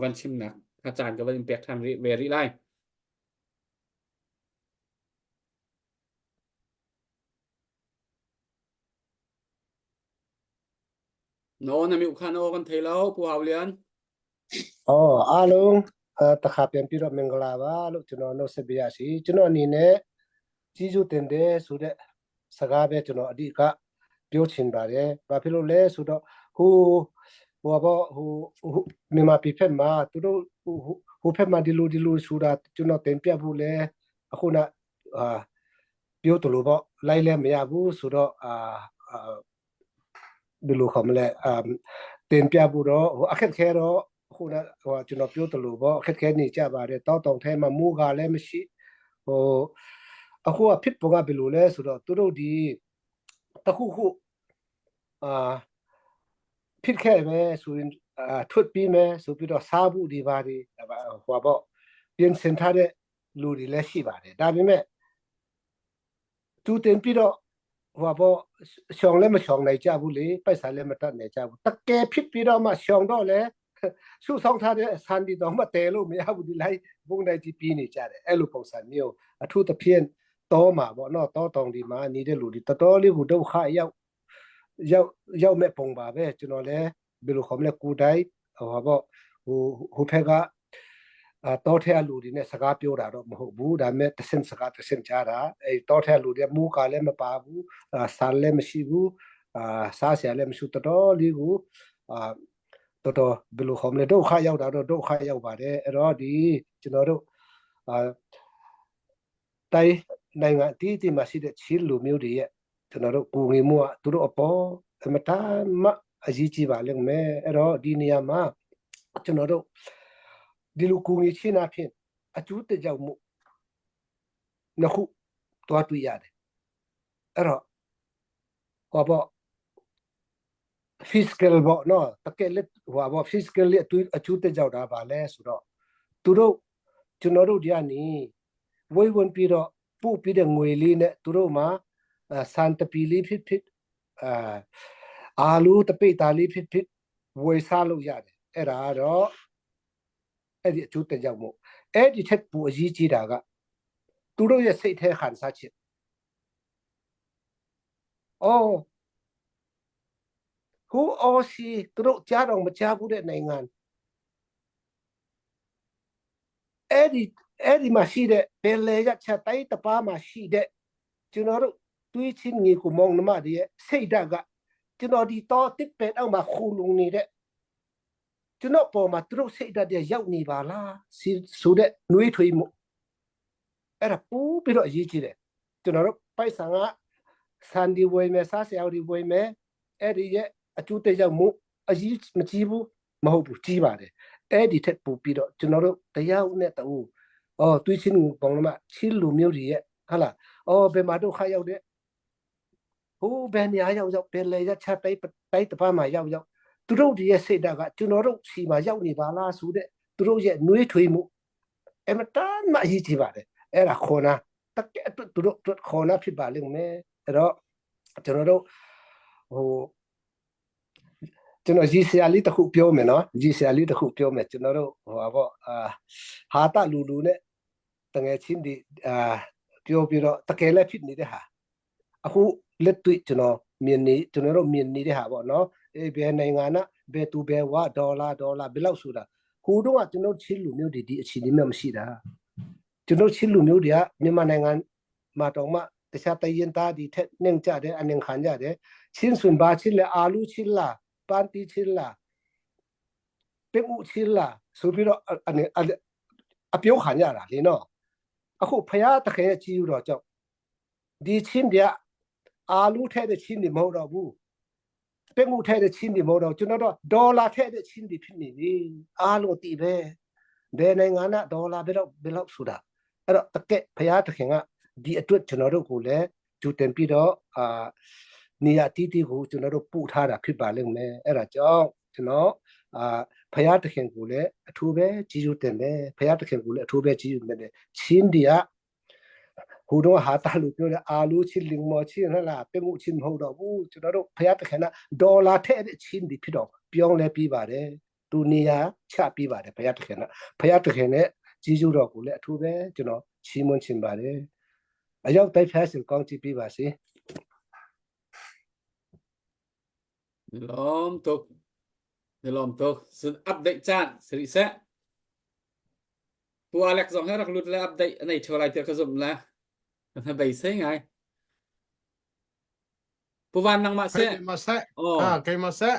van chimnak kha caan ka van in pek ṭhan rih ve rih lai. No na mi khan o kan thei lo Pu Hau Lian. Oh alung takha pian pi ro mingla ba lu chuno no se bia si chuno ni ne ကျေးဇူးတင်တယ်ဆိုတဲ့စကားပဲကျွန်တော်အဓိကပြောချင်ပါတယ်။ဘာဖြစ်လို့လဲဆိုတော့ဟိုဟိုဘောဟိုမြန်မာပြည်ဖက်မှာသူတို့ဟိုဟိုဖက်မှာဒီလိုဒီလိုဆိုတာကျွန်တော်တင်ပြဖို့လဲအခုနအာပြောတလို့ပေါ့လိုက်လဲမရဘူးဆိုတော့အာ ဘယ်လိုခေါ်မလဲအမ်တင်ပြဖို့တော့ဟိုအခက်ခဲတော့ခုနဟိုကျွန်တော်ပြောတလို့ပေါ့အခက်ခဲနေကြပါတယ်တောက်တောင်ထဲမှာမိုးကလည်းမရှိဟိုအခုကဖြစ်ပုံကဘယ်လိုလဲဆိုတော့သူတို့ဒီတခုခုအာဖြစ်ခဲ့မယ်ဆိုရင်အာထွက်ပြီးမယ်ဆိုပြီးတော့စားဖို့ဒီပါဒီဟိုပေါ့ပြင်ဆင်ထားတဲ့လူတွေလည်းရှိပါတယ်ဒါပေမဲ့ ကြိုတင်ပြီးတော့ဟိုပေါ့ရှောင်လည်းမရှောင်နိုင်ကြဘူးလေပိုက်ဆံလည်းမတတ်နိုင်ကြဘူးတကယ်ဖြစ်ပြီးတော့မှရှောင်တော့လေစုဆောင်ထားတဲ့ဆန်ဒီတော့မတဲလို့မရဘူးဒီလိုက်ဘုံတိုင်းကြီးပြီးနေကြတယ်အဲ့လိုပုံစံမျိုးအထူးသဖြင့်တောမှာပေါ့နော်တောတောင်ဒီမှာနေတဲ့လူတွေတော်တော်လေးကိုဒုက္ခရောက်ရောက်ရောက်မဲ့ပုံပါပဲကျွန်တော်လည်း ဘယ်လိုခေါ်မလဲကိုတိုင်းဟိုပေါ့ဟိုဟိုဖက်ကအာတောထဲလူတွေနဲ့စကားပြောတာတော့မဟုတ်ဘူးဒါပေမဲ့တဆင့်စကားတဆင့်ကြားတာအဲတောထဲလူတွေမူကလည်းမပါဘူးအာဆန်လည်းမရှိဘူးအာစားစရာလည်းမရှိတော်တော်လေးကိုအာတော်တော်ဘယ်လိုခေါ်မလဲဒုက္ခရောက်တာတော့ဒုက္ခရောက်ပါတယ်အဲ့တော့ဒီကျွန်တော်တို့အာတိုင်းနိုင်ငံအတီးတီးမှာရှိတဲ့ချင်းလူမျိုးတွေရဲ့ ကျွန်တော်တို့ကိုငေမှုကသူတို့အပေါ်အမတမအရေးကြီးပါလိမ့်မယ်အဲ့တော့ဒီနေရာမှာကျွန်တော်တို့ဒီလိုကိုငေချင်းအဖြစ်အကျိုးတကြောက်မှုနှစ်ခုတွားတွေ့ရတယ်အဲ့တော့ဟောပေါ့ physical ပေါ့နော်တကယ်လက်ဟိုပေါ့ physical အတူအကျိုးတကြောက်တာပါလဲဆိုတော့သူတို့ကျွန်တော်တို့ဒီကနေဝေးဝင်ပြီးတော့ ပို့ပြီးတဲ့ငွေလေးနဲ့သူတို့မှာစန်တပီလေးဖြစ်ဖြစ်အာအာလူတပိတာလေးဖြစ်ဖြစ်ဝယ်စားလို့ရတယ်အဲ့ဒါကတော့အဲ့ဒီအကျိုးတက်ရောက်မှုအဲ့ဒီထက်ပိုအရေးကြီးတာကသူတို့ရဲ့စိတ်ထဲခံစားချက်အော်ဟိုအော်စီသူတို့ကြားတော့မကြားဘူးတဲ့နိုင်ငံ အဲ့ဒီအဲ့ဒီမှာရှိတဲ့ပင်လယ်ရချက်တိုင်းတပါးမှာရှိတဲ့ကျွန်တော်တို့ သွေးချင်းညီကိုမောင်နှမတွေရဲ့စိတ်ဓာတ်ကကျွန်တော်ဒီတော့တစ်ပင်အောက်မှာခူလုံနေတဲ့ကျွန်တော်ပေါ်မှာသူတို့စိတ်ဓာတ်တွေရောက်နေပါလားဆိုတဲ့နှွေးထွေးမှုအဲ့ဒါပူပြီးတော့အရေးကြီးတယ်ကျွန်တော်တို့ပိုက်ဆံကစန်ဒီဝေမယ်စားစရာဒီဝေမယ်အဲ့ဒီရဲ့အကျိုးသက်ရောက်မှုအရေးမကြီးဘူးမဟုတ်ဘူးကြီးပါတယ်အဲ့ဒီထက်ပိုပြီးတော့ကျွန်တော်တို့တရားနဲ့တူအော်တွေးချင်းပေါင်းမချင်းလူမျိုးတွေရဲ့ဟာလားအော်ဘယ်မှာတော့ခရောက်တဲ့ဟိုးဘယ်နေရာရောက်ရောက်ဘယ်လေရချတိုက်တိုက်တပတ်မှာရောက်ရောက်သူတို့ဒီရဲ့စိတ်ဓာတ်ကကျွန်တော်တို့စီမှာရောက်နေပါလားဆိုတဲ့သူတို့ရဲ့နှွေးထွေးမှုအမတန်မှအရေးကြီးပါတယ်အဲ့ဒါခေါ်နာတကယ်သူတို့ခေါ်နာဖြစ်ပါလိမ့်မယ်အဲ့တော့ကျွန်တော်တို့ဟိုကျွန်တော်ရီဆရာလေးတခုပြောမယ်နော်ရီဆရာလေးတခုပြောမယ်ကျွန်တော်တို့ဟိုပါပေါ့အာဟာတလူလူနဲ့တငယ်ချင်းဒီအာပြောပြီးတော့တကယ်လည်းဖြစ်နေတဲ့ဟာအခုလက်တွေ့ကျွန်တော်မြင်နေကျွန်တော်တို့မြင်နေတဲ့ဟာပေါ့နော်အေးဘယ်နိုင်ငံနာဘယ်သူဘယ်ဝါဒေါ်လာဒေါ်လာဘယ်လောက်ဆိုတာဟိုတော့ကကျွန်တော်ချင်းလူမျိုးတွေဒီအခြေအနေမျိုးမရှိတာကျွန်တော်ချင်းလူမျိုးတွေကမြန်မာနိုင်ငံမှာတော့မှတခြားတရင်သားဒီထက်နှင်ကြတယ်အနှင်ခံကြတယ်ချင်းစွန်ပါချင်းလေအာလူချင်းလာပန်တီချင်းလာပင်ဦးချင်းလာဆိုပြီးတော့အနေအပြုံးခံရတာလေနော်အခုဖရာတခင်ရဲ့ကြီးယူတော့ကြောင့်ဒီချင်းပြအာလူထဲတဲ့ချင်းတွေမဟုတ်တော့ဘူးပင်ဦးထဲတဲ့ချင်းတွေမဟုတ်တော့ကျွန်တော်တို့ဒေါ်လာထဲတဲ့ချင်းတွေဖြစ်နေပြီအားလုံးတည်ပဲဘယ်နိုင်ငံကဒေါ်လာဘယ်တော့ဘယ်လောက်ဆိုတာအဲ့တော့တကက်ဖရာတခင်ကဒီအတွက်ကျွန်တော်တို့ကိုလည်းကြိုတင်ပြီးတော့အာနေရာတီးတီးကိုကျွန်တော်တို့ပို့ထားတာဖြစ်ပါလိမ့်မယ်အဲ့ဒါကြောင့်ကျွန်တော်အာဖရာတခင်ကိုလည်းအထူးပဲကြီးစုတင်တယ်ဖရာတခင်ကိုလည်းအထူးပဲကြီးစုတင်တယ်ချင်းဒီကဟိုတော့ဟာတာလူပြောတဲ့အာလူချင်းလင်မောချင်းဟလားပင်မှုချင်းမဟုတ်တော့ဘူးကျွန်တော်တို့ဖရာတခင်ကဒေါ်လာထက်တဲ့ချင်းဒီဖြစ်တော့ပြောင်းလဲပြီးပါတယ်သူနေရာချပြီးပါတယ်ဖရာတခင်ကဖရာတခင်နဲ့ကြီးစုတော်ကိုလည်းအထူးပဲကျွန်တော်ချီးမွမ်းခြင်းပါတယ်အရောက်တိုက်ဖျားရှင်ကောင်းချီးပေးပါစေ Lom tuk. Lom tuk. Sun update caan sari seh. Pu Alex zong he rak lut le update anei theo lai tiah ka zumh le. Kan ha beisei ngai. Pu Van nangmah seh. Keimah seh. Oh. Ah, keimah seh.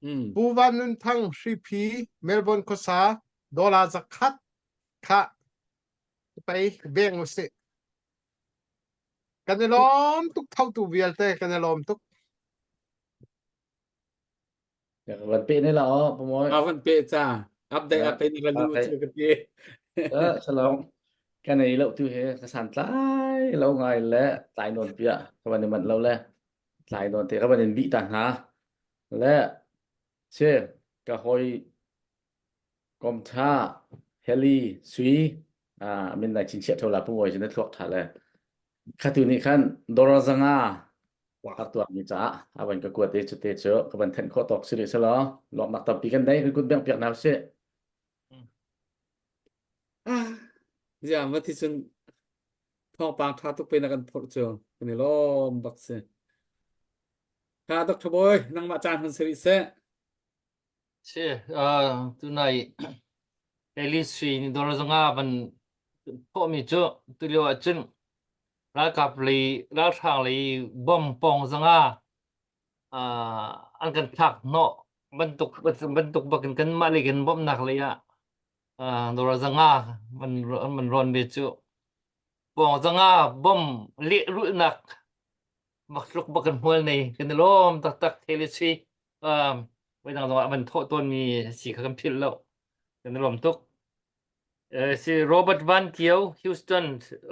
Mm. Pu Van Nun Thang Hripi Melbourne khuasa dollar zakhat kha pei veng usih. Kan i lawm tuk thotu vialte kan i lawm tuk. Van pe ne la o pamoy. Ah van pe ca. Update ah pe ni la lu cu ka ti. Eh salong kan ei lo tu he ka san tlai lo ngai le tlai non pia ka van man lo le tlai non te ka van in bi ta hna le che ka hoi kom tha heli sui ah min nai chin chiat thola pu ngoi chin thluak tha le khatu ni khan dora zanga rak tuak mi ca avan ka kuat te chu te chu ka van then kho tok siri selo lok nak tampi kan dai kan kut beng piak naw se Ah ya ma thi chun thawngpang tha tuk pe na kan phorh cu kan i lawm bak si ka Dr. Boy nangmah caan hun siri seh Si, uh, tunai Eli Sui nih dawr zanga van thawhmi cu tulio ahcun ralkap lei ralhrang lei bom pawng zanga uh, an kan thlak hnawh bantuk bantuk bakin kanmah lei kan bawmhnak lei ah uh, dawr zanga van van rawn ve cu pawng zanga bom lehrulhnak mak tluk bak kan hmual nei kan i lawm taktak thil si um voidang zong ah van thawh tawnmi si kha kan philh lo kan i lawm tuk si Robert Van Kio Houston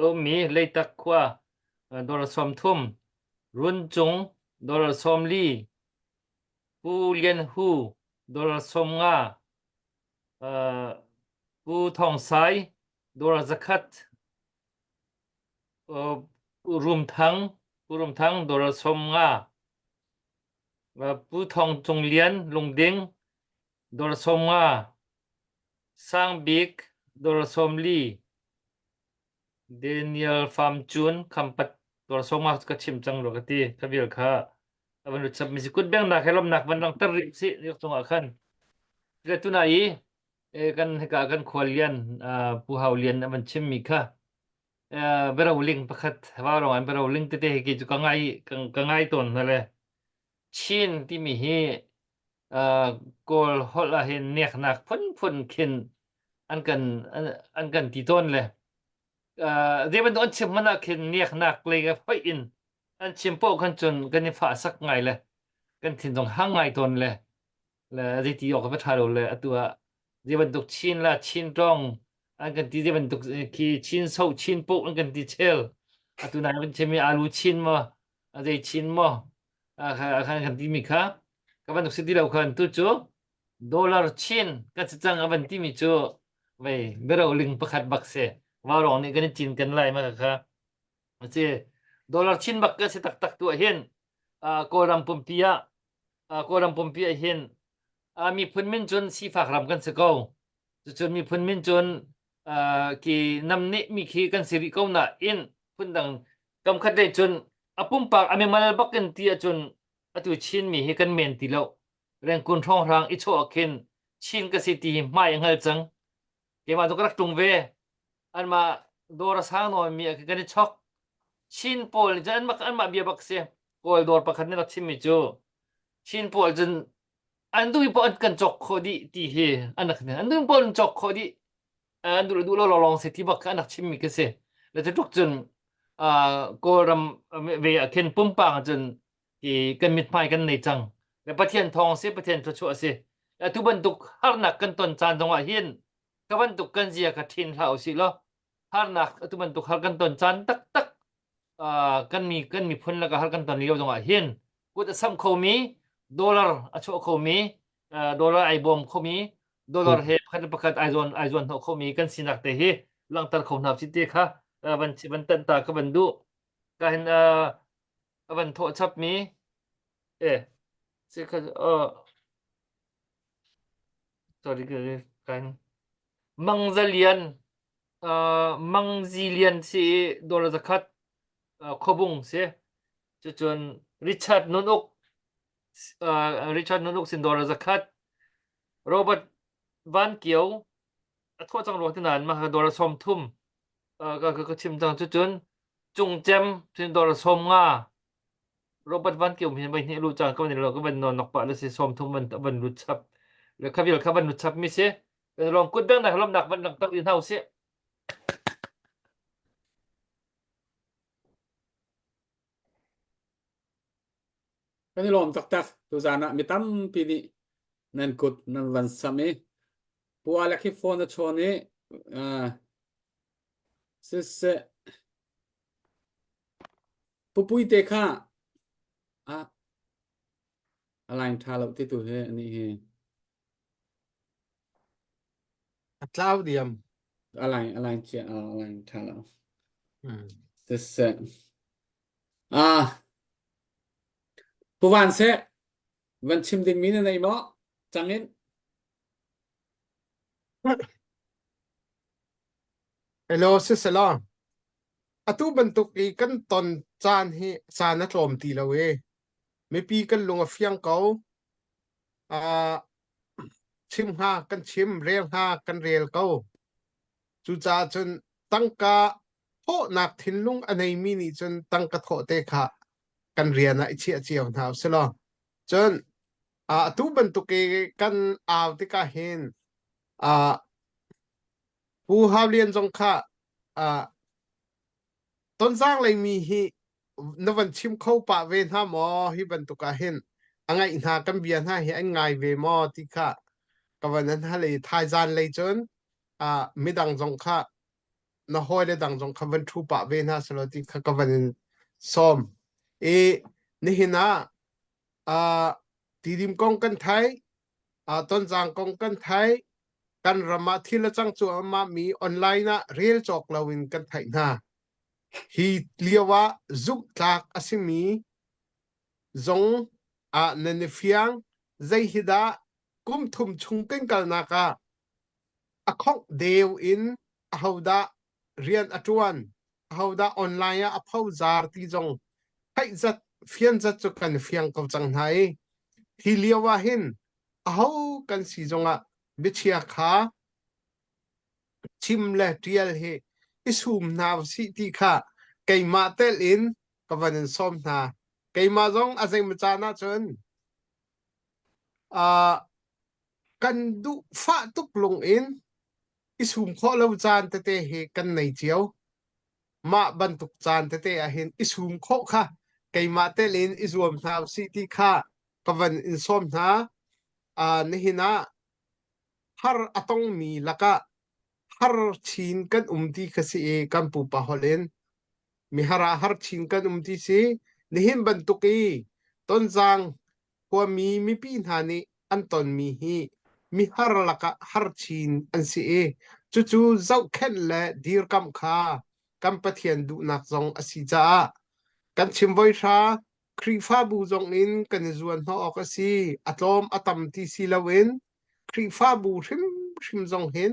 ummi Leitak khua dollar 30 Run Cung dollar 40 Pu Lian Hu dollar 50 Pu Thong Sai dollar 100 Rum Thang, Pu Rum Thang dollar 50. Pu Thawng Cung Lian Lungding dollar 50. Sang Bik dollar 40. Daniel Pham Chun Khampat dollar 50 ka chim cang rua ka ti. Ka vial kha a van lut chap mi si kut bengnak he lawmnak van langhter rih si rik cungah khan. Le tuna i kan hika kan khual lian Pu Hau Lian a van chimmi kha. Biaroling pakhat vaurawng an biaroling tete hi kei cu ka ngai ka ngai tawn hna le Chin timi hi Kawl holh ah hin neknak phunphun khin an kan an kan ti tawn le zei bantuk an chim hmanh ah khin neknak lei ka hoih in an chim paoh khan cun kan i fah sak ngai le kan thin zong hang ngai tawn le le zeiti awk va ṭha lo le atu ah zei bantuk Chin la Chin ṭong an kan ti zei bantuk khi Chin so Chin poh an kan ti chel atu nai van chim i alu Chin maw a zei Chin maw a khan kan ti mi kha ka bantuk si ti lo khan tu cu dollar Chin kan si cang a van ti mi cu vei bero ling pakhat bak si vaurawng nih kan i cin kan lai ma kha a si dollar Chin bak ka si taktak tu ah hin Kawlram pumpi ah Kawlram pumpi ah hin miphun min cun sifak ram kan si ko. Cucun miphun min cun ki namneh mi khi kan si rih ko nain phundang kamkhat lei cun a pumpak a mimal bak in ti ahcun atu Chin mi hi kan men ti lo. Rengkun hrawnghrang i chawh ah khin Chin ka si ti hi hmai a hngal cang. Keimah cu ka rak ṭung ve. Anmah dawr a sang nawn mi ah khin kan i chok. Chin pawl nih cun anmah anmah bia bak si. Kawl dawr pakhat nih rak chimmi cu Chin pawl cun an duh paoh an kan cawk khawh dih ti hi an rak an duh paoh an cawk khawh dih. An duh le duh lo lawng si ti bak kha an rak chimmi khi si. Le cu tluk cun Kawlram ve ah khin pumpak ah cun i kan mithmai kan nei cang. Le Pathian thawng si, Pathian thluachuah si. Atu bantuk harnak kan ton caan zong ah hin ka bantuk kan zia kha ṭhin hlah usih law harnak atu bantuk har kan ton caan taktak kan mi kan miphun lakah har kan ton lio zong ah hin kut a samh khomi dollar a chuah khomi dollar ai bawm khomi dollar he pakhat le pakhat ai zawn ai zawn hnawh khomi kan sinak te hi langhter kho hna si te kha van van tanh ta ka van duh ka hin a van thawh chap mi eh si kha sorry kan Mangzalian Mangzilian si i dollar zakhat khuabung si. Cucun Richard Nun Uk Richard Nun Uk sin dollar zakhat Robert Van Kio a thawh cang rua ti nain mah dollar 30 ka ka chim cang cucun Cungcem sin dollar 50 Robert Van Kio hin voi hnih lu cang ka van lo ka van non nok pah le si 30 van van lut chap le kha vial kha van lut chap mi si Lawm kut dang nak lawmnak van langhter in hau sih. Kan i lawm taktak. Tuzaan ah mi tampi nih nan kut nan van sam i Pu Alec hi phone a chawn i uh, siseh Pu Pui te kha ah a line tha lo ti tu hi ani hi. A tlau diam. A line a line chia a line tha lo. Siseh. Ah Pu Van seh van chim ding mi na nei maw? Cang in. Hello sisela. Atu bantuk i kan ton caan hi caan a tlawm ti lo e. Mipi kan lung a fiang ko. Uh, chim hnga kan chim, rel hnga kan rel ko. Cucaah cun tangka thawhnak thinlung a neimi nih cun tangka thawh te kha kan rian ah i chiah cio hna usih law. Cun atu bantuk i kan au tikah hin uh, Pu Hau Lian zong kha uh, Tonzang leimi hi na van chim kho pah ve hna maw hi bantuk ah hin a ngaih hna kan bia hna hi an ngai ve maw ti kha ka van an hal i thaizan lei cun uh, midang zong kha na hawile dang zong kha van ṭhu pah ve hna selaw ti kha ka van in sawm i nihin ah uh, tidim kong kan thai uh, tonzang kong kan thai kan ram ah thil a cang cuahmah mi online ah rel cawk loin kan theih hna. Hi lio ah zumhtlak a simi zong ah nan i fiang zei hi dah kum thum chung kan kalnak ah a khongh deu in ahodah rian a ṭuan ahodah online ah a phozar ti zong theih zat fian zat cu kan fiang ko cang hna i hi lio ah hin aho kan si zongah biachia kha chim le ṭial hi. i sum hna usih ti kha keimah telh in ka van in sawm hna. Keimah zong a zeimaw caan ahcun uh, kan duh fah tuk lung in i sum khawh lo caan tete hi kan nei cio. Mah bantuk caan tete ahhin i sum khawh kha keimah telh in i zuam hna usih ti kha ka van in sawm hna. Uh, nihin ah har a tongmi lakah har chin kan um ti kha si i kan pupa holh in mihar ah har chin kan um ti si. Nihin bantuk i Tonzang khuami mipi hna nih an tonmi hi mihar lakah har chin an si i cucu zohkhenh le dirkamh kha kan Pathian duhnak zong a si caah kan chim voi hra Khrihfabu zong in kan i zuan hnawh awk a si. A tlawm a tam ti si loin Khrihfabu hrimhrim zong hin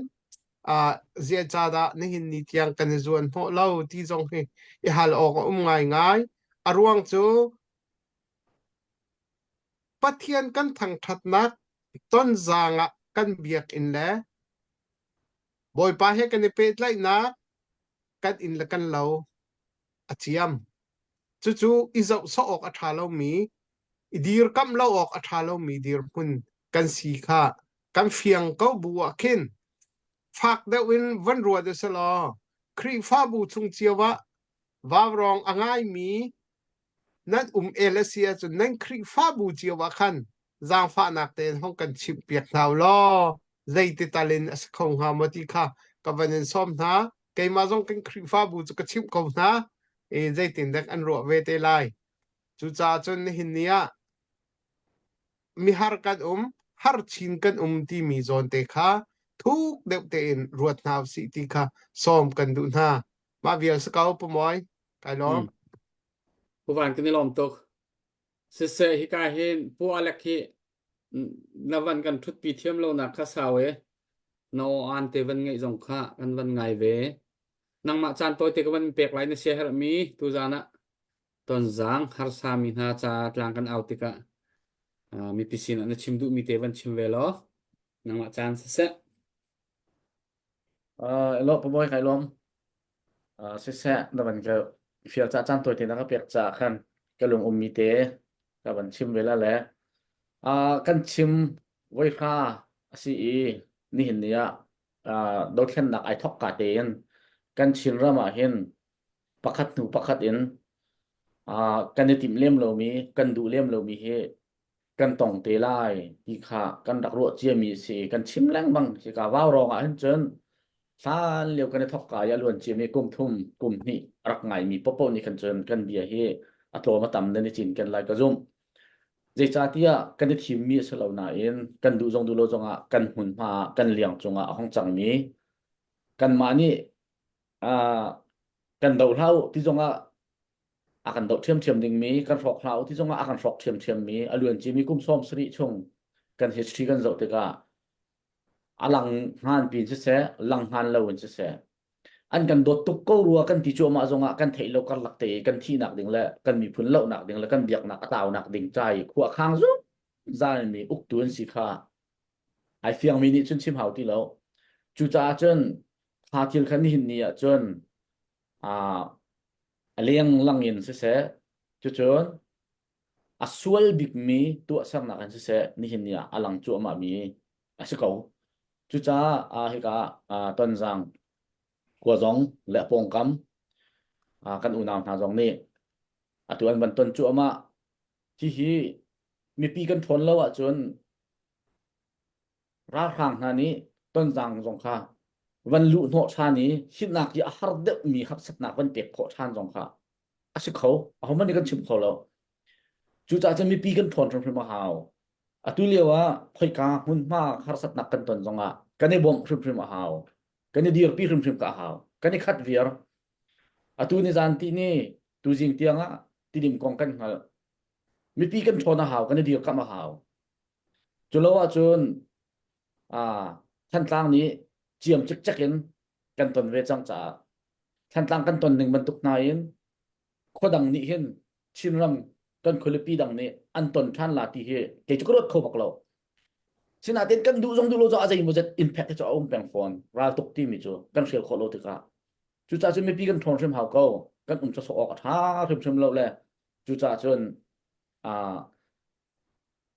uh, ziacadah nihin ni tiang kan i zuan hnawh lo ti zong hi i hal awk a um ngaingai. A ruang cu Pathian kan thangṭhatnak tonzaang ah kan biakinn le Bawipa he kan i pehtlaihnak kan inn le kan lo a ciam. Cucu i zoh sawh awk a ṭha lomi, i dirkamh lo awk a ṭha lomi dirhmun kan si kha kan fiang ko bu ah khin fak deuh in van ruat u selaw Khrihfabu chung cio ah vaurawng a ngaimi nan um el a si ahcun nan Khrihfabu cio ah khan zaangfahnak tein hong kan chimhpiak hna u law zeiti tal in a si kho hnga maw ti kha ka van in sawm hna. Keimah zong kan Khrihfabu cu ka chimh ko hna i zeitin dek an ruah ve te lai. Cucaah cun nihin ni ah mihar kan um, har chin kan um timi zawn te kha thuk deuh tein ruat hna usih ti kha sawm kan duh hna. Mah vial si ko Pu Mawi. Kai lawm. Mm. Pu Van kan i lawm tuk. Siseh hika hin Pu Alec hi na van kan ṭhutpi thiam lonak kha sau e. Na aw aan te van ngeih zong kha kan van ngai ve. Nangmah caan tawite ka van pek lai na sia herhmi tuzaan ah tonzaang harsa mi hna ca tlang kan au tikah uh, mipi sinah na chim duhmi te van chim ve law nangmah caan siseh. Uh, hello, paboy kai lawm. Uh, siseh, na van ka fial ca caan tawi te na ka pek ca khan ka lung ummi te ka van chim ve la le uh, kan chim voi hra a si i nihin ni ah uh, dothlennak ai thok ka tein kan Chin ram ah hin pakhat hnu pakhat in uh, kan i timh lem lomi kan duh lem lomi hi kan tong te lai ti kha kan rak ruah ciami a si i kan chim lengmang hika vaurawng ah hin cun hlan lio kan i thok ka i a luan ciami kum thum kum hnih a rak ngaimi popo nih khan cun kan bia hi a tlawm a tam nan i cin ken lai ka zumh. Zeicahtiah kan i thimmi a si lo nain kan duh zong duh lo zongah kan hmunhma ah kan liang cungah a hong cangmi kanmah nih uh, kan doh hlah u ti zongah a kan doh ṭhiamṭhiam dingmi kan hrawk hlah u ti zongah a kan hrawk ṭhiamṭhiammi a luan cimi kum 70 chung kan history kan zoh tikah a lang hngan pin siseh lang hngan lo in siseh an kan dawt tuk ko rua kan ti cuahmah zongah kan theih lo karlak te i kan thihnak ding le kan miphun lohnak ding le kan biaknak a taunak ding ca i khua khang zungzal mi uktu an si kha ai fiangmi nih cun chim hau ti lo cucaah cun kha thil kha nihin ni ah cun a lenglang in siseh cucun a sual bikmi tuahsernak in siseh nihin ni ah a lang cuahmahmi a si ko. Cucaah hika Tonzang khua zong le a pawngkam kan unau hna zong nih atu an van ton cuahmah. Hihi mipi kan ṭhawn lo ahcun ralhrang hna nih tonzang zong kha van luh hnawh ṭhan i himnak i a har deuhmi harsatnak van pek khawh ṭhan zong kha a si kho ahohmanh nih kan chim kho lo cucaah cun mipi kan ṭhawn hrimhrim a hau atu lio ah khoika hmunhma harsatnak kan ton zongah kan i bawmh hrimhrim a hau kan i dirpi hrimhrim ka hau kan i khat viar atu ni zan ti ni tuzing tiang ah tidim kong kan hngalh mipi kan ṭhawn a hau kan i dirkamh a hau Culo ahcun Thantlang nih ciam cikcek in kan ton ve cang caah Thantlang kan ton ning bantuk hna in khuadang nih hin Chinram kan khualipi dang nih an ton ṭhan la ti hi kei cu ka ruat kho bak lo. Sinain kan duh zong duh lo zong a zeimawzat impact hi cu a um peng fawn. Raltuk timi cu kan hrial khawh lo tikah. Cucaah cun mipi kan ṭhawn hrim hau ko. Kan um sawsawh awk a ṭha hrimhrim lo le cucaah cun aa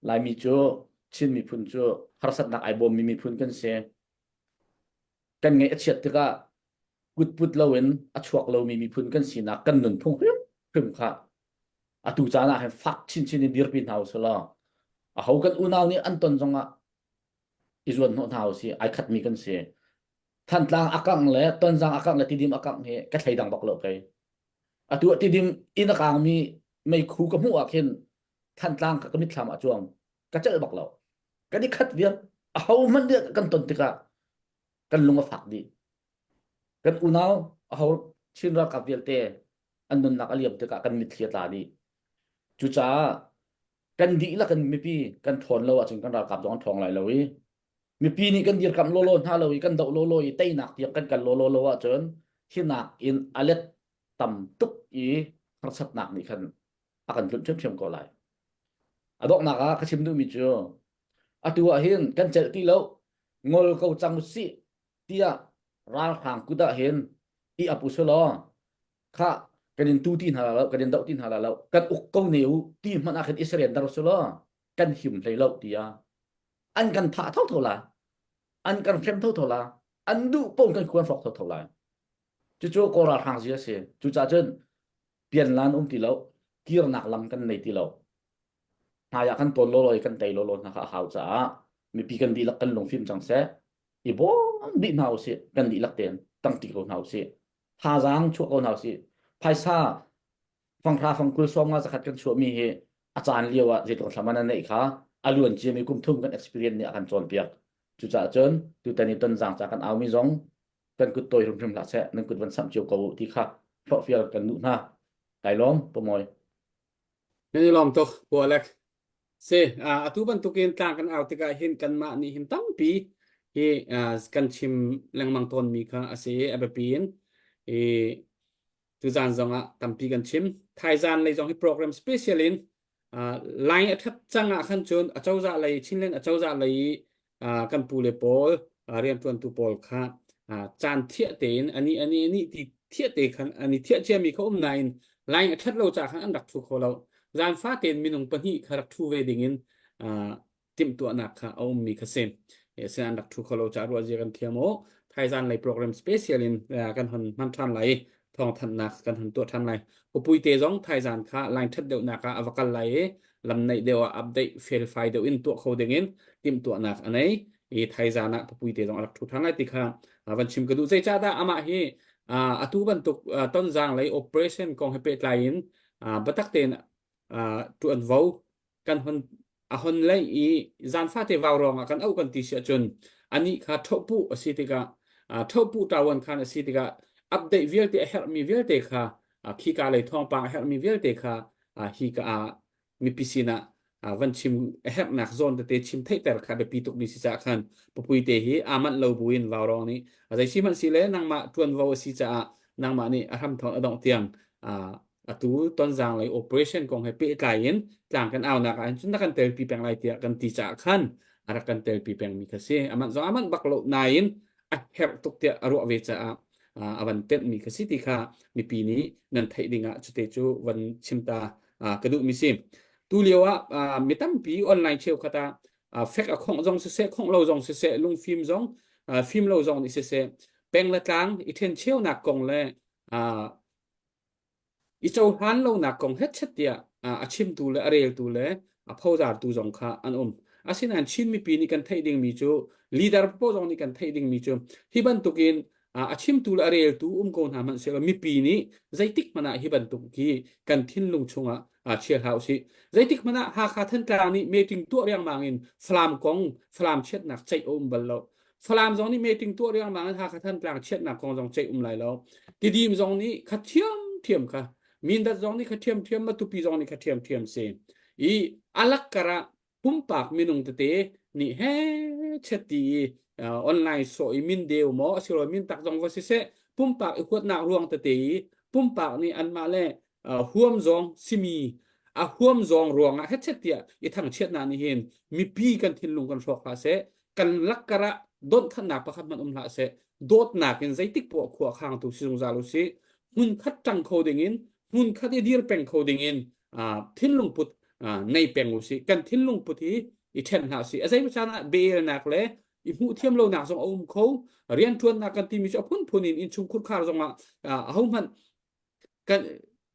Laimi cu Chin miphun cu harsatnak ai bawmmi miphun kan si. Kan ngaih a chiat tikah kutput loin a chuak lomi miphun kan sinak kan nunphung hrimhrim kha atu caan ah hin fak chinchin in dirpi hna usih law aho kan unau nih an ton zongah i zuan hnawh hna usih ai khatmi kan si. Thantlang a kangh le Tonzang a kangh le Tidim a kangh hi ka thleidang bak lo kei. Atu ah Tidim inn a kangmi meikhu ka hmuh ah khin Thantlang ka ka mitthlam ah cuang ka celh bak lo. Kan i khat viar aho hmanh nih kan ton tikah kan lung a fak dih. Kan unau aho Chin ralkap vialte an nunnak a liam tikah kan mitthli a tla dih. Cucaah kan dihlak in mipi kan ṭhawn lo ahcun kan ralkap zong an ṭhawng lai lo i mipi nih kan dirkamh lawlaw hna lo i kan doh lawlaw i teinak tiang kan kal lawlaw lo ahcun hinak in a let tam tuk i harsatnak nih khan a kan tlunh ṭhiamṭhiam ko lai. A donghnak ah ka chim duhmi cu atu ah hin kan celh ti lo ngol ko cang usih tiah ralhrang kut ah hin i ap usih law kha kan in tu ti hna la lo kan in doh ti hna la lo kan uk ko ne u ti hmanh ah khin Israel dar usih law kan him hlei lo tiah an kan thah thotho la an kan hrem thotho la an duh paoh kan khuan hrawk thotho lai cucu kawl ralhrang zia si cucaah cun pianlan um ti lo kirnak lam kan nei ti lo hmai ah kan tawl lawlaw i kan tei lawlaw hna kha a hau caah mipi kan dihlak kan lungfim cang seh i bawm dih hna usih kan dihlak tein tangti ko hna usih thazaang chuah ko hna usih phaisa fanghra fangkul 50 zakhat kan chuahmi hi a caan lio ah zeitluk thlam an neih kha a luan ciami kum thum kan experience nih a kan cawnpiak cucaah cun tutan i tonzang ca kan aumi zong kan kut tawi hrimhrim hlah seh nan kut van samh cio ko u ti kha hlawhfial kan duh hna kai lawm pamoy Nan i lawm tuk Pu Alec. Si, atu bantukin tlang kan au tikah hin kanmah nih hin tampi hi kan chim lengmang tawnmi kha a si i a biapi in i tuzan zongah tampi kan chim. Thaizan lei zong hi program special in line a ṭhat cang ah khan cun acozah lei Chinland acozah lei i kan pu le pawl rianṭuantu pawl kha caan thiah tein ani ani ani ti thiah te khan ani thiah ciami kha um nain line a ṭhat lo ca khan an rak ṭhu kho lo. Zan fa tein minung pahnih kha rak ṭhu ve dingin timhtuahnak kha a ummi kha si. Sin an rak ṭhu kho lo ca ruah zia kan thiam u. Thaizan lei program special in kan hon hman ṭhan lai i thawngthanhnak kan hon tuah ṭhan lai. Upui te zong thaizan kha line ṭhat deuhnak ah a va kal lai i lam naih deuh ah update felfai deuh in tuah kho ding in timhtuahnak a nei. I thaizan ah pupui te zong a rak ṭhu ṭhan lai ti kha van chim ka duh. Zeicahdah amah hi atu bantuk tonzang lei operation kong he pehtlai in biatak tein ṭuanvo kan hon a hon lei i zan fate vau ruangah kan auh kan ti si ahcun anih kha ṭhohpuh a si tikah ṭhohpuh ṭawan khan a si tikah update vialte a herhmi vialte kha khika lei thawngpang a herhmi vialte kha hi ka ah mipi sinah van chim a herhnak zawn tete chim theihter kha biapi tukmi si caah khan papui te hi aa manh lo buin vau rong nih zei si hmanh si le nangmah ṭuanvo a si caah nangmah nih a hramthawng a dongh tiang atu tonzang lei operation kong he pehtlai in tlang kan aunak ah cun na kan telpi peng lai tiah kan ti caah khan a rak kan telpi pengmi kha si aman zong aman bak lo nain a herh tuk tiah a ruah ve caah a van tenhmi kha si ti kha mipi nih nan theih ding ah cute cu van chim ta ka duhmi si tu lio ah mi tampi online cheukhat ah fek a khongh zong siseh khongh lo zong siseh lungfim zong fim lo zong nih siseh peng le tlang i then cheunak kong le I cohlan lonak kong hetchet tiah a chimtu le a reltu le a phozartu zong kha an um. Asinain Chin mipi nih kan theih dingmi cu leader paoh zong nih kan theih dingmi cu hi bantukin a chimtu le a reltu um ko hna hmanh sehlaw mipi nih zeitik hmanh ah hi bantuk hi kan thinlung chungah chia hlah usih. Zeitik hmanh ah Hakha Thantlang nih meeting tuah riangmang in Falam kong, Falam chiatnak ceih a um bal lo. Falam zong nih meeting tuah riangmang in Hakha Thantlang chiatnak kong zong ceih um lai lo. Tidim zong nih kha thiamthiam kha Mindat zong nih kha thiamthiam Matupi zong nih kha thiamthiam si. I alak karah pumpak minung tete nih he chet ti i online sawh i min deu maw asilo min tak zong va siseh pumpak i huatnak ruang tete i pumpak nih anmah le huam zong simi a huam zong ruangah hetchet tiah i thangchiatnak nih hin mipi kan thinlung kan hrawk hlah seh kan lakkar ah donhthannak pakhat hmanh um hlah seh. Dawtnak in zeitik poah khua khangtu si zungzal u sih. Hmun khat ṭang kho ding in, hmun khat i dir peng kho ding in thinlung put nei peng u sih. Kan thinlung put hi i ṭhen hlah sih. A zei caan ah belnak le i hmuh thiam lonak zong a um kho. Rianṭuannak kan timi cu a phunphun in innchung khurkhar zong ah ahohmanh kan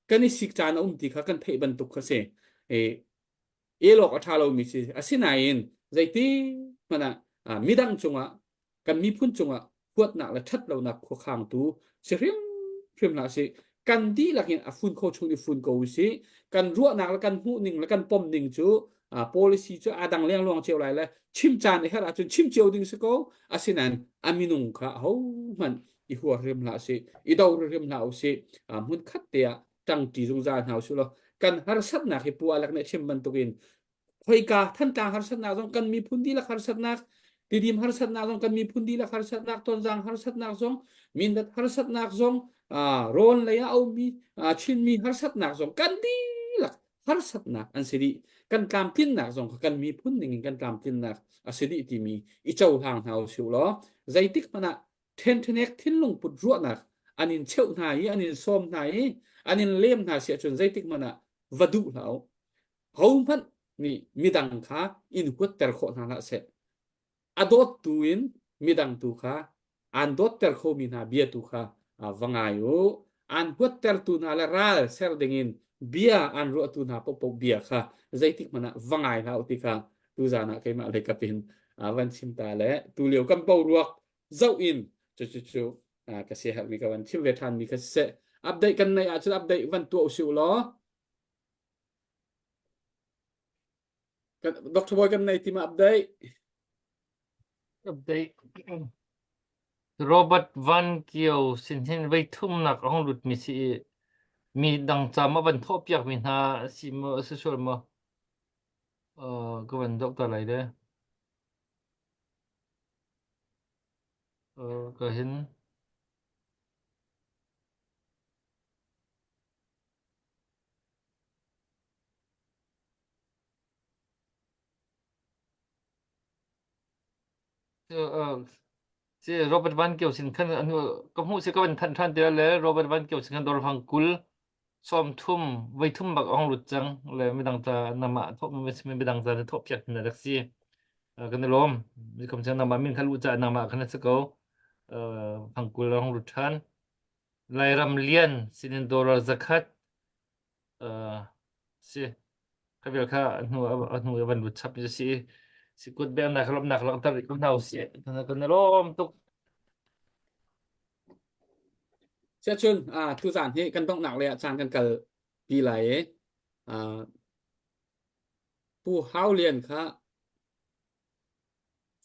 kan i sik caan a um ti kha kan theih bantuk kha si. El awk a ṭha lomi si. Asinain zeiti hmanh ah midang cungah kan miphun cungah huatnak le ṭhatlonak khuakhangtu si hrimhrim hlah sih. Kan dihlak in a fun kho chung i fun ko u sih. Kan ruahnak le kan hmuhning le kan pomning cu policy cu aa dang lengluang cio lai le chim caan i herh ahcun chim cio ding si ko. Asinain a minung kha ahohmanh i hua hrim hlah sih, i do hrim hlah u sih. Hmun khat te ah ṭangṭi zungzal hna usih law kan harsatnak hi Pu Alek nih a chim bantukin khoika Thantlang harsatnak zong kan miphun dihlak harsatnak Tidim harsatnak zong kan miphun dihlak harsatnak Tonzang harsatnak zong Mindat harsatnak zong rawn lei ah a ummi Chinmi harsatnak zong kan dihlak harsatnak an si dih kan tlamtlinnak zong kha kan miphun ning in kan tlamtlinnak a si dih timi i cohlang hna usih law zeitik hmanh ah ṭhenṭhenek thinlung put ruahnak an in cheuh hna i an in sawm hna i an in lem hna si ahcun zeitik hmanh ah va duh hlah u. Hohmanh nih midang kha in huatter khawh hna hlah seh. A dawttu in midang tu kha aan dawtter khomi hna bia tu kha va ngai u. Aan huattertu hna le ral ser dingin bia aan ruahtu hna paohpaoh bia kha zeitik hmanh ah va ngai hlah u ti kha tuzaan ah keimah lei kap in van chim ta le tulio kan boruak zoh in cu cu ka siaherhmi ka van chim ve ṭhanmi kha siseh update kan neih ahcun update van tuah usih law Dr. Boy kan nei ti ma update update Robert Van Kio sin hin vei thumnak a hung lut mi si i mi dang ca ma van thawh piak mi hna si maw si sual maw ka van zoh ta lai le Ka hin. Si Robert Van Kio sin khan ka hmuh si ka van thanh than te le Robert Van Kio sin khan dor fang kul 30 voi thum bak a hung lut cang le midang ca namah thawh midang ca na thawh piak na rak si kan i lawm mikom cang nangmah min kha lu ca nangmah khan a si ko phangkul a hung lut ṭhan Lairam lian sinin dollar zakhat si kha vial kha a hnu a hnu a van lut chap mi si si kut bengnak lawmnak langhter rih ko hna usih kan i lawm tuk Siahcun tuzaan hi kan donghnak lei ah caan kan kal pi lai i Pu Hau Lian kha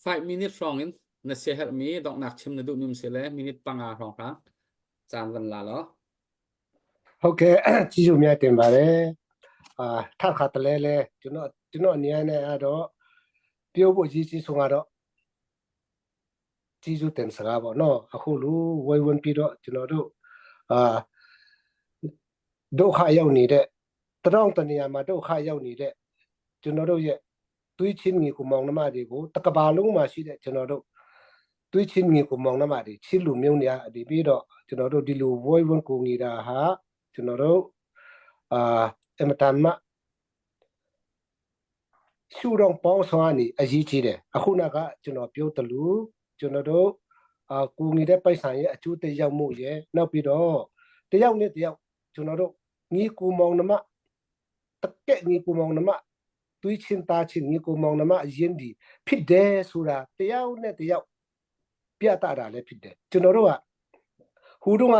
5 minute hrawng in na siaherhmi donghnak chim na duhmi um si le minute panga hrawng hra caan van la law. Okay, ကျေးဇူးများတင်ပါတယ်အာထခါတလဲလဲကျွန်တော်ကျွန်တော်အနေနဲ့အဲ့တော့ပြောဖို့အရေးကြီးဆုံးကတော့ ကျေးဇူးတင်စကားပေါ့နော်အခုလိုဝိုင်းဝန်းပြီးတော့ကျွန်တော်တို့အာဒုက္ခရောက်နေတဲ့တရောင်းတနေရာမှာဒုက္ခရောက်နေတဲ့ကျွန်တော်တို့ရဲ့သွေးချင်းညီကိုမောင်နှမတွေကိုတကဘာလုံးမှာရှိတဲ့ကျွန်တော်တို့သွေးချင်းညီကိုမောင်နှမတွေချစ်လူမျိုးနေရဒီပြီးတော့ကျွန်တော်တို့ဒီလိုဝိုင်းဝန်းကူညီတာဟာကျွန်တော်တို့အာအမတန်မှ ရှုတော့ပေါင်းစွာနေအရေးကြီးတယ်အခုနကကျွန်တော်ပြောတလူကျွန်တော်တို့အာကူညီတဲ့ပိုက်ဆံရဲ့အကျိုးသက်ရောက်မှုရဲ့နောက်ပြီးတော့တယောက်နဲ့တယောက်ကျွန်တော်တို့ညီကူမောင်နှမတကက်ညီကူမောင်နှမသွေးချင်းသားချင်းညီကူမောင်နှမအရင်ဒီဖြစ်တယ်ဆိုတာတယောက်နဲ့တယောက်ပြသတာလည်းဖြစ်တယ်ကျွန်တော်တို့ကဟူတော့က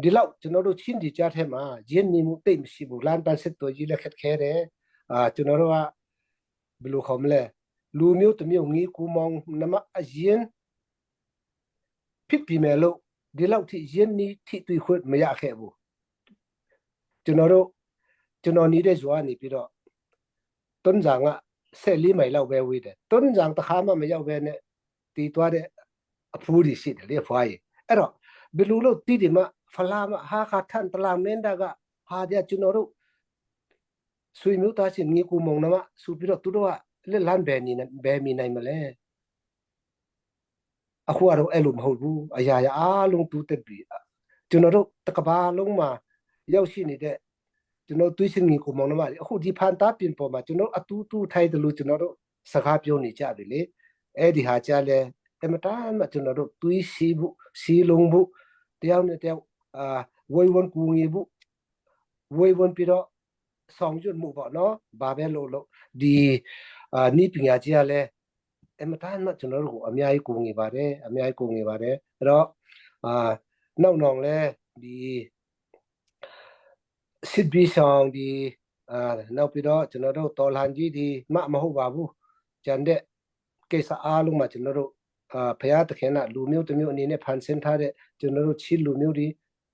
ဒီလောက်ကျွန်တော်တို့ချင်းဒီကြားထဲမှာရင်းနှီးမှုတိတ်မရှိဘူးလမ်းပန်းစစ်တော်ကြီးလက်ခက်ခဲတယ်အာကျွန်တော်တို့ကဘယ်လိုခေါ်မလဲလူမျိုးတစ်မျိုးငီးကူမောင်နမအရင်ဖြစ်ပြီမယ်လို့ဒီလောက်ထိရင်းနှီးထိတွေ့ခွင့်မရခဲ့ဘူးကျွန်တော်တို့ကျွန်တော်နေတဲ့ရွာနေပြီးတော့တွန်းဆောင်က14မိုင်လောက်ပဲဝေးတယ်တွန်းဆောင်တစ်ခါမှမရောက်ပဲနဲ့ တီးသွားတဲ့အဖိုးတွေရှိတယ်လေအဖွားကြီးအဲ့တော့ဘယ်လိုလို့တီးတယ်မဖလာမဟာခါထန်တလာမင်းတာကဟာတဲ့ကျွန်တော်တို့ဆွေမျိုးသားချင်းညီကူမောင်နှမဆိုပြီးတော့သူတို့ကလက်လန်းဘယ်နေဘယ်မီနိုင်မလဲ အခုကတော့အဲ့လိုမဟုတ်ဘူးအရာရာအားလုံးတိုးတက်ပြီကျွန်တော်တို့တကဘာလုံးမှာရောက်ရှိနေတဲ့ကျွန်တော်တွေးစင်ကြီးကိုမောင်နှမတွေအခုဒီဖန်တာပြင်ပေါ်မှာကျွန်တော်အတူတူထိုင်တယ်လို့ကျွန်တော်တို့စကားပြောနေကြပြီလေအဲ့ဒီဟာကြလဲအမတန်မှကျွန်တော်တို့တွေးစီဖို့စီလုံးဖို့တယောက်နဲ့တယောက်အာဝေဝန်ကူငီဖို့ဝေဝန်ပြီးတော့ဆောင်ရွက်မှုပေါ့နော်ဘာပဲလို့လို့ဒီအာနိပညာကြီးကလည်း အမတန်မှကျွန်တော်တို့ကိုအများကြီးကူငေပါတယ်အများကြီးကူငေပါတယ်အဲ့တော့အာနောက်နောက်လဲဒီစစ်ဘီဆောင်ဒီအာနောက်ပြီးတော့ကျွန်တော်တို့တော်လှန်ကြီးဒီမမဟုတ်ပါဘူးကျန်တဲ့ကိစ္စအားလုံးမှာကျွန်တော်တို့အာဖရာသခင်ကလူမျိုးတစ်မျိုးအနေနဲ့ဖန်ဆင်းထားတဲ့ကျွန်တော်တို့ချစ်လူမျိုးတွေ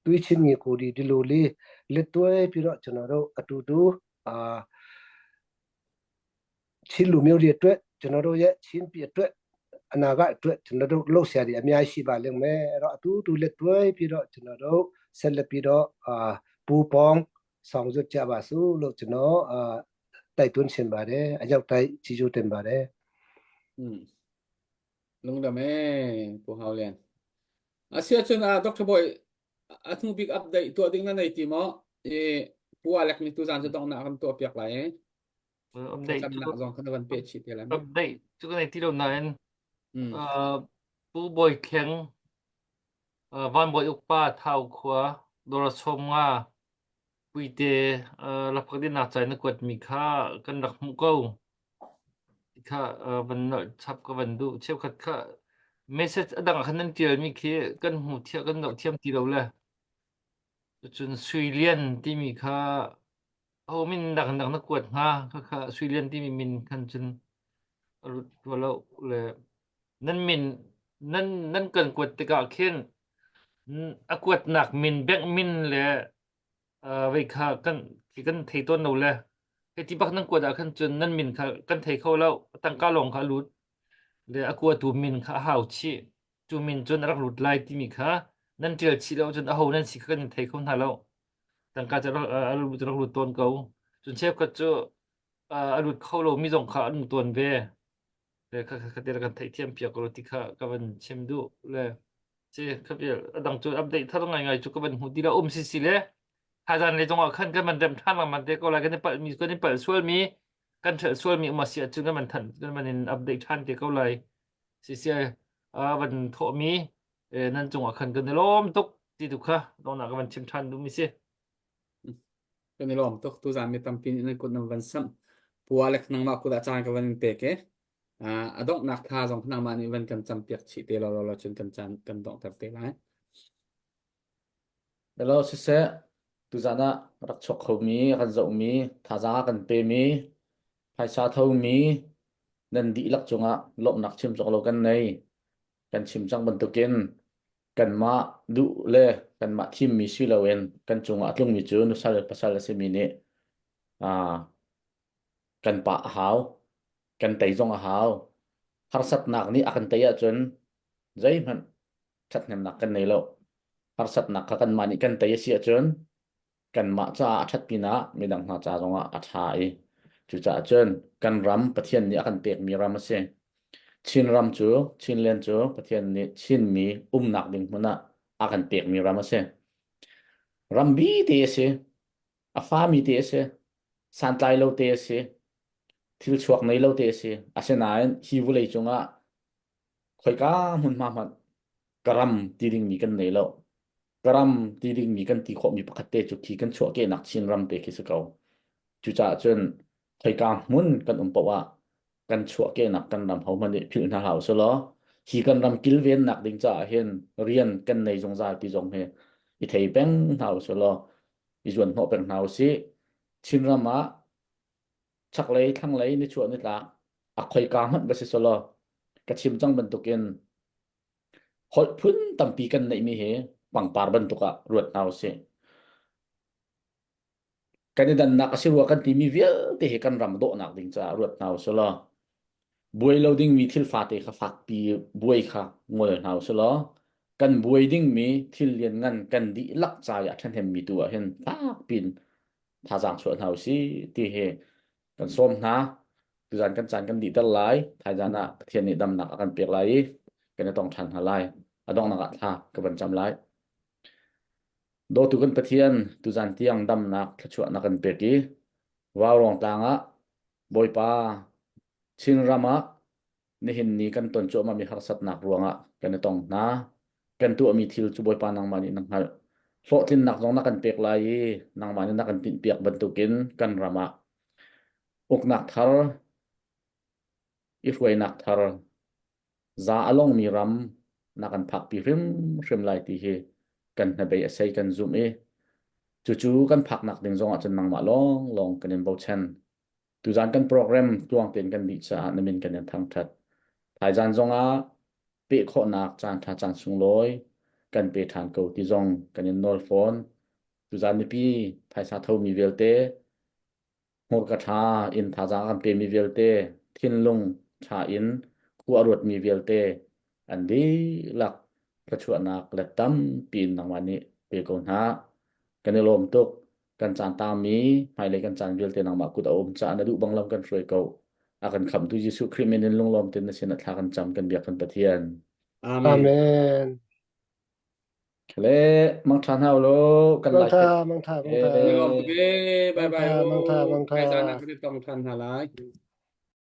တွေးချင်းညီကိုဒီဒီလိုလေးလက်တွဲပြီးတော့ကျွန်တော်တို့အတူတူအာ ချင်းလူမျိုးတွေအတွက်ကျွန်တော်တို့ရဲ့ချင်းပြည်အတွက်အနာဂတ်အတွက်ကျွန်တော်တို့လှုပ်ရှားတွေအများကြီးရှိပါလိမ့်မယ်အဲ့တော့အတူတူလက်တွဲပြီးတော့ကျွန်တော်တို့ဆက်လက်ပြီးတော့အာပူပေါင်းဆောင်ရွက်ကြပါစို့လို့ကျွန်တော်အာတိုက်တွန်းချင်ပါတယ်အရောက်တိုက်ကြည့်ကြတင်ပါတယ် อืมlungdam e pu Haulian asia chun a Dr. Boy a hnu bik update tuah ding na nei ti maw i pu Alek ni tu zan chu dong na kan tuah piak lai e Update cu Thlacamnak zong kha na van peh chih te lai. Update cu ka nei ti lo nain Mm. uh, Pu Bawi Kheng uh, Van Bawi Ukpa Thau khua Dora Som nga Puite uh, laphak dinnak ca na kuatmi kha kan rak hmuh ko. Kha uh, van nolh chap ka van duh. Cheukhat kha message a dang ah khan nan tialmi khi kan hmu thiam kan zoh thiam ti lo le. Cun Sui Lian timi kha Ho min dangdang na kuat hnga? Khakha Sui Lian timi min khan cun a lut rua lo le nan min nan nan kan kuat tikah khin a kuatnak min bank min le uh, vei kha kan kan thei tawn lo le hei ti bak nan kuat ah khan cun nan min kha kan thei kho lo tangka lawng kha a lut le a kuatu min kha a hau chih cu min cun a rak lut lai timi kha nan ṭial chih lo cun aho nan si kha kan thei kho hna lo Tangka cu a lut rak lut tawn ko. Cun cheukhat cu a lut kho lomi zong kha an um tawn ve. Le kha kha te kan theihthiam piak ko ti kha ka van chim duh le si kha vial a dang cu update thar ngai ngai cu ka van hmu ti lo um si si le thazan le zongah khan kan van rem ṭhan lengmang te ko lai kan i palh mi kan i palh sual mi kan ṭhelh sual mi um a si ahcun kan van than kan van in update ṭhan te ko lai si si a van thawh mi nan cungah khan kan i lawm tuk ti tu kha donghnak ka van chim ṭhan duhmi si. Kan i lawm tuk tuzan mi tampi nih nan kut nan van samh. Pua le nangmah kut ah caan ka van in pek e. A donghnak thla zong nangmah nih van kan campiak chih te lo lo cun kan caan kan donghter te lai. Hello siseh tuzan ah rak chuak khomi kan zohmi thazaang a kan pemi phaisa thomi nan dihlak cungah lawmhnak chim cawk lo kan nei. Kan chim cang bantukin kanmah duh le kanmah thimmi si loin kan cungah a tlungmi cu nusal pasal a simi nih aa kan pah a hau, kan tei zong a hau. Harsatnak nih a kan tei ahcun zeihmanh ṭhathnemnak kan nei lo. Harsatnak kha kanmah nih kan tei a si ahcun kanmah caah a ṭhat pinah midang hna ca zongah a ṭha i cucaah cun kan ram Pathian nih a kan pekmi ram a si. Chinram cu Chinland cu Pathian nih Chinmi umnak ding hmun ah a kan pekmi ram a si. Ram bi te a si. A fami te a si. Santlai lo te a si. Thil chuak nei lo te a si. Asinain hi vawlei cungah khoika hmunhma hmanh ka ram ti dingmi kan nei lo. Ka ram ti dingmi kan ti khawhmi pakhat te cu khi kan chuahkehnak Chin ram te khi si ko. Cucaah cun khoika hmun kan um paoh ah kan chuahkehnak kan ram hohmanh nih philh hna hlah usih law hi kan ram kilvennak ding caah hin rian kan nei zungzal ti zong hi i thei peng hna usih law i zuan hnawh peng hna usih. Chinram ah chaklei thlanglei nichuah nitlak a khoika hmanh va si selaw ka chim cang bantukin holh phun tampi kan neihmi hi pangpar bantuk ah ruat hna usih. Kan i dannak a si rua kan timi vialte hi kan ram dawhnak ding caah ruat hna usih law buai lo dingmi thil fate kha fakpi buai kha ngol hna usih law kan buai dingmi thil lianngan kan dihlak ca i a ṭhahnemmi tu ah hin fakpiin thazaang chuah hna usih ti hi kan sawm hna. Tuzan kan caan kan dihter lai. Thaizan ah Pathian nih damnak a kan pek lai i. Kan i tong ṭhan hna lai. A donghnak ah thla ka van cam lai. Dawtu kan Pathian, tuzan tiang damnak thluachuahnak kan pek i Vaurawng tlang ah Bawipa Chinram ah nihin ni kan ton cuahmahmi harsatnak ruangah kan i tong hna. Kan tuahmi thil cu Bawipa nangmah nih na hngalh. Hlawhtlinnak zong na kan pek lai i nangmah nih na kan tinhpiak bantukin kan ram ah uknak thar, i hruainak thar, za a longmi ram na kan phakpi hrimhrim lai ti hi kan hnabei a sei kan zumh i cucu kan phaknak ding zongah cun nangmah lawnglawng kan in bochan. Tuzan kan program tluang tein kan dih caah na min kan in thangṭhat. Thaizan zongah peh khawhnak caan ṭha caan sunglawi kan pe ṭhan ko ti zong kan in nawl fawn. Tuzan mipi phaisa thomi vialte hmurka ṭha in thazaang kan pemi vialte thinlung ṭha in khua a ruatmi vialte an dihlak thluachuahnak let tampi in nangmah nih pe ko hna. Kan i lawm tuk. Kan caan taangmi hmailei kan caan vialte nangmah kut a um caah na duh bang lam kan hruai ko. A kan khamhtu Jesuh Khrih min in lunglawm tein na sinah thla kan cam kan biak kan Pathian. Amen. Amen. Le mangṭha hna ulaw kan lai Mangtha, mangtha, mangtha. Ni lawm tuk e. Bye bye. Mangtha, mangtha, mangtha. Hmaizan ah kan i tong ṭhan hna lai.